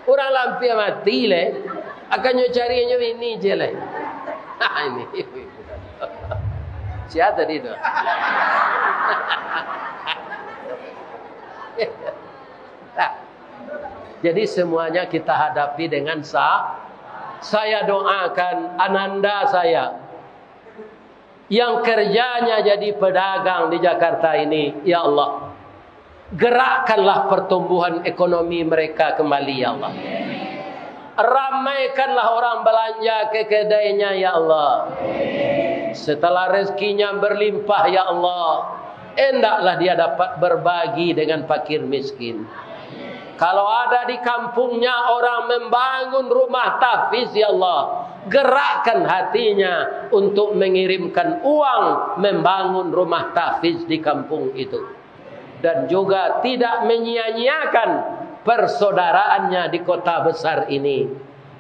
Urang lah ampia mati lai. Akannyo cari nyo bini ciek lai. Ini. Sia tadi tu? Nah, jadi semuanya kita hadapi dengan sa-, saya doakan ananda saya yang kerjanya jadi pedagang di Jakarta ini, ya Allah, gerakkanlah pertumbuhan ekonomi mereka kembali, ya Allah. Ramaikanlah orang belanja ke kedainya, ya Allah. Setelah rezekinya berlimpah, ya Allah, hendaklah dia dapat berbagi dengan fakir miskin. Kalau ada di kampungnya orang membangun rumah tahfiz, ya Allah, gerakkan hatinya untuk mengirimkan uang membangun rumah tahfiz di kampung itu. Dan juga tidak menyia-nyiakan persaudaraannya di kota besar ini.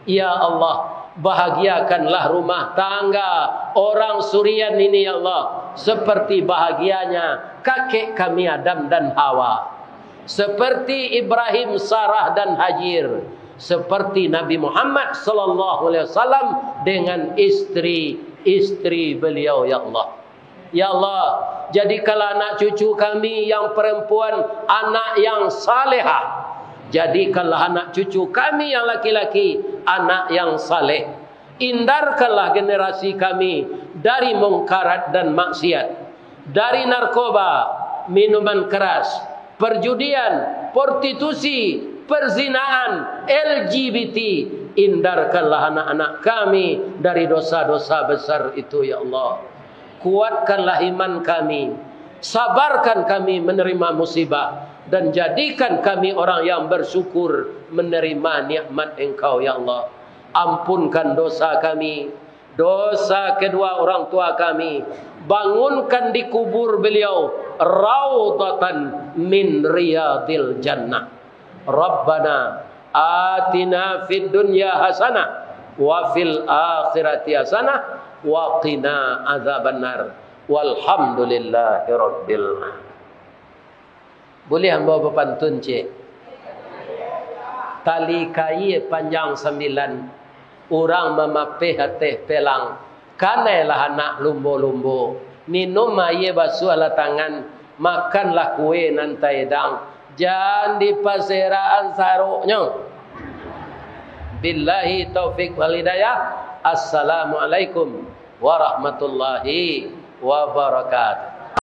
Ya Allah, bahagiakanlah rumah tangga orang Surian ini, ya Allah, seperti bahagianya kakek kami Adam dan Hawa, seperti Ibrahim, Sarah, dan Hajir, seperti Nabi Muhammad sallallahu alaihi wasallam dengan istri-istri beliau, ya Allah. Ya Allah, jadikanlah anak cucu kami yang perempuan anak yang salehah. Jadikanlah anak cucu kami yang laki-laki anak yang saleh. Hindarkanlah generasi kami dari mungkarat dan maksiat, dari narkoba, minuman keras, perjudian, prostitusi, perzinaan, L G B T. Hindarkanlah anak-anak kami dari dosa-dosa besar itu, ya Allah. Kuatkanlah iman kami, sabarkan kami menerima musibah, dan jadikan kami orang yang bersyukur menerima nikmat Engkau, ya Allah. Ampunkan dosa kami, dosa kedua orang tua kami. Bangunkan di kubur beliau raudhatan min riyadil jannah. Rabbana atina fid dunya hasanah wa fil akhirati hasanah wa qina azabannar. Walhamdulillahirabbil alamin. Buliah ambo bapantun, cek? Tali kaia panjang sambilan, urang mamapeh ateh pelang, kanailah anak lumbo-lumbo, minum aia basuahlah tangan, makanlah kue nan taedang, jan dipaserakan saroknyo. Billahi taufik wal hidayah. Assalamualaikum warahmatullahi wabarakatuh.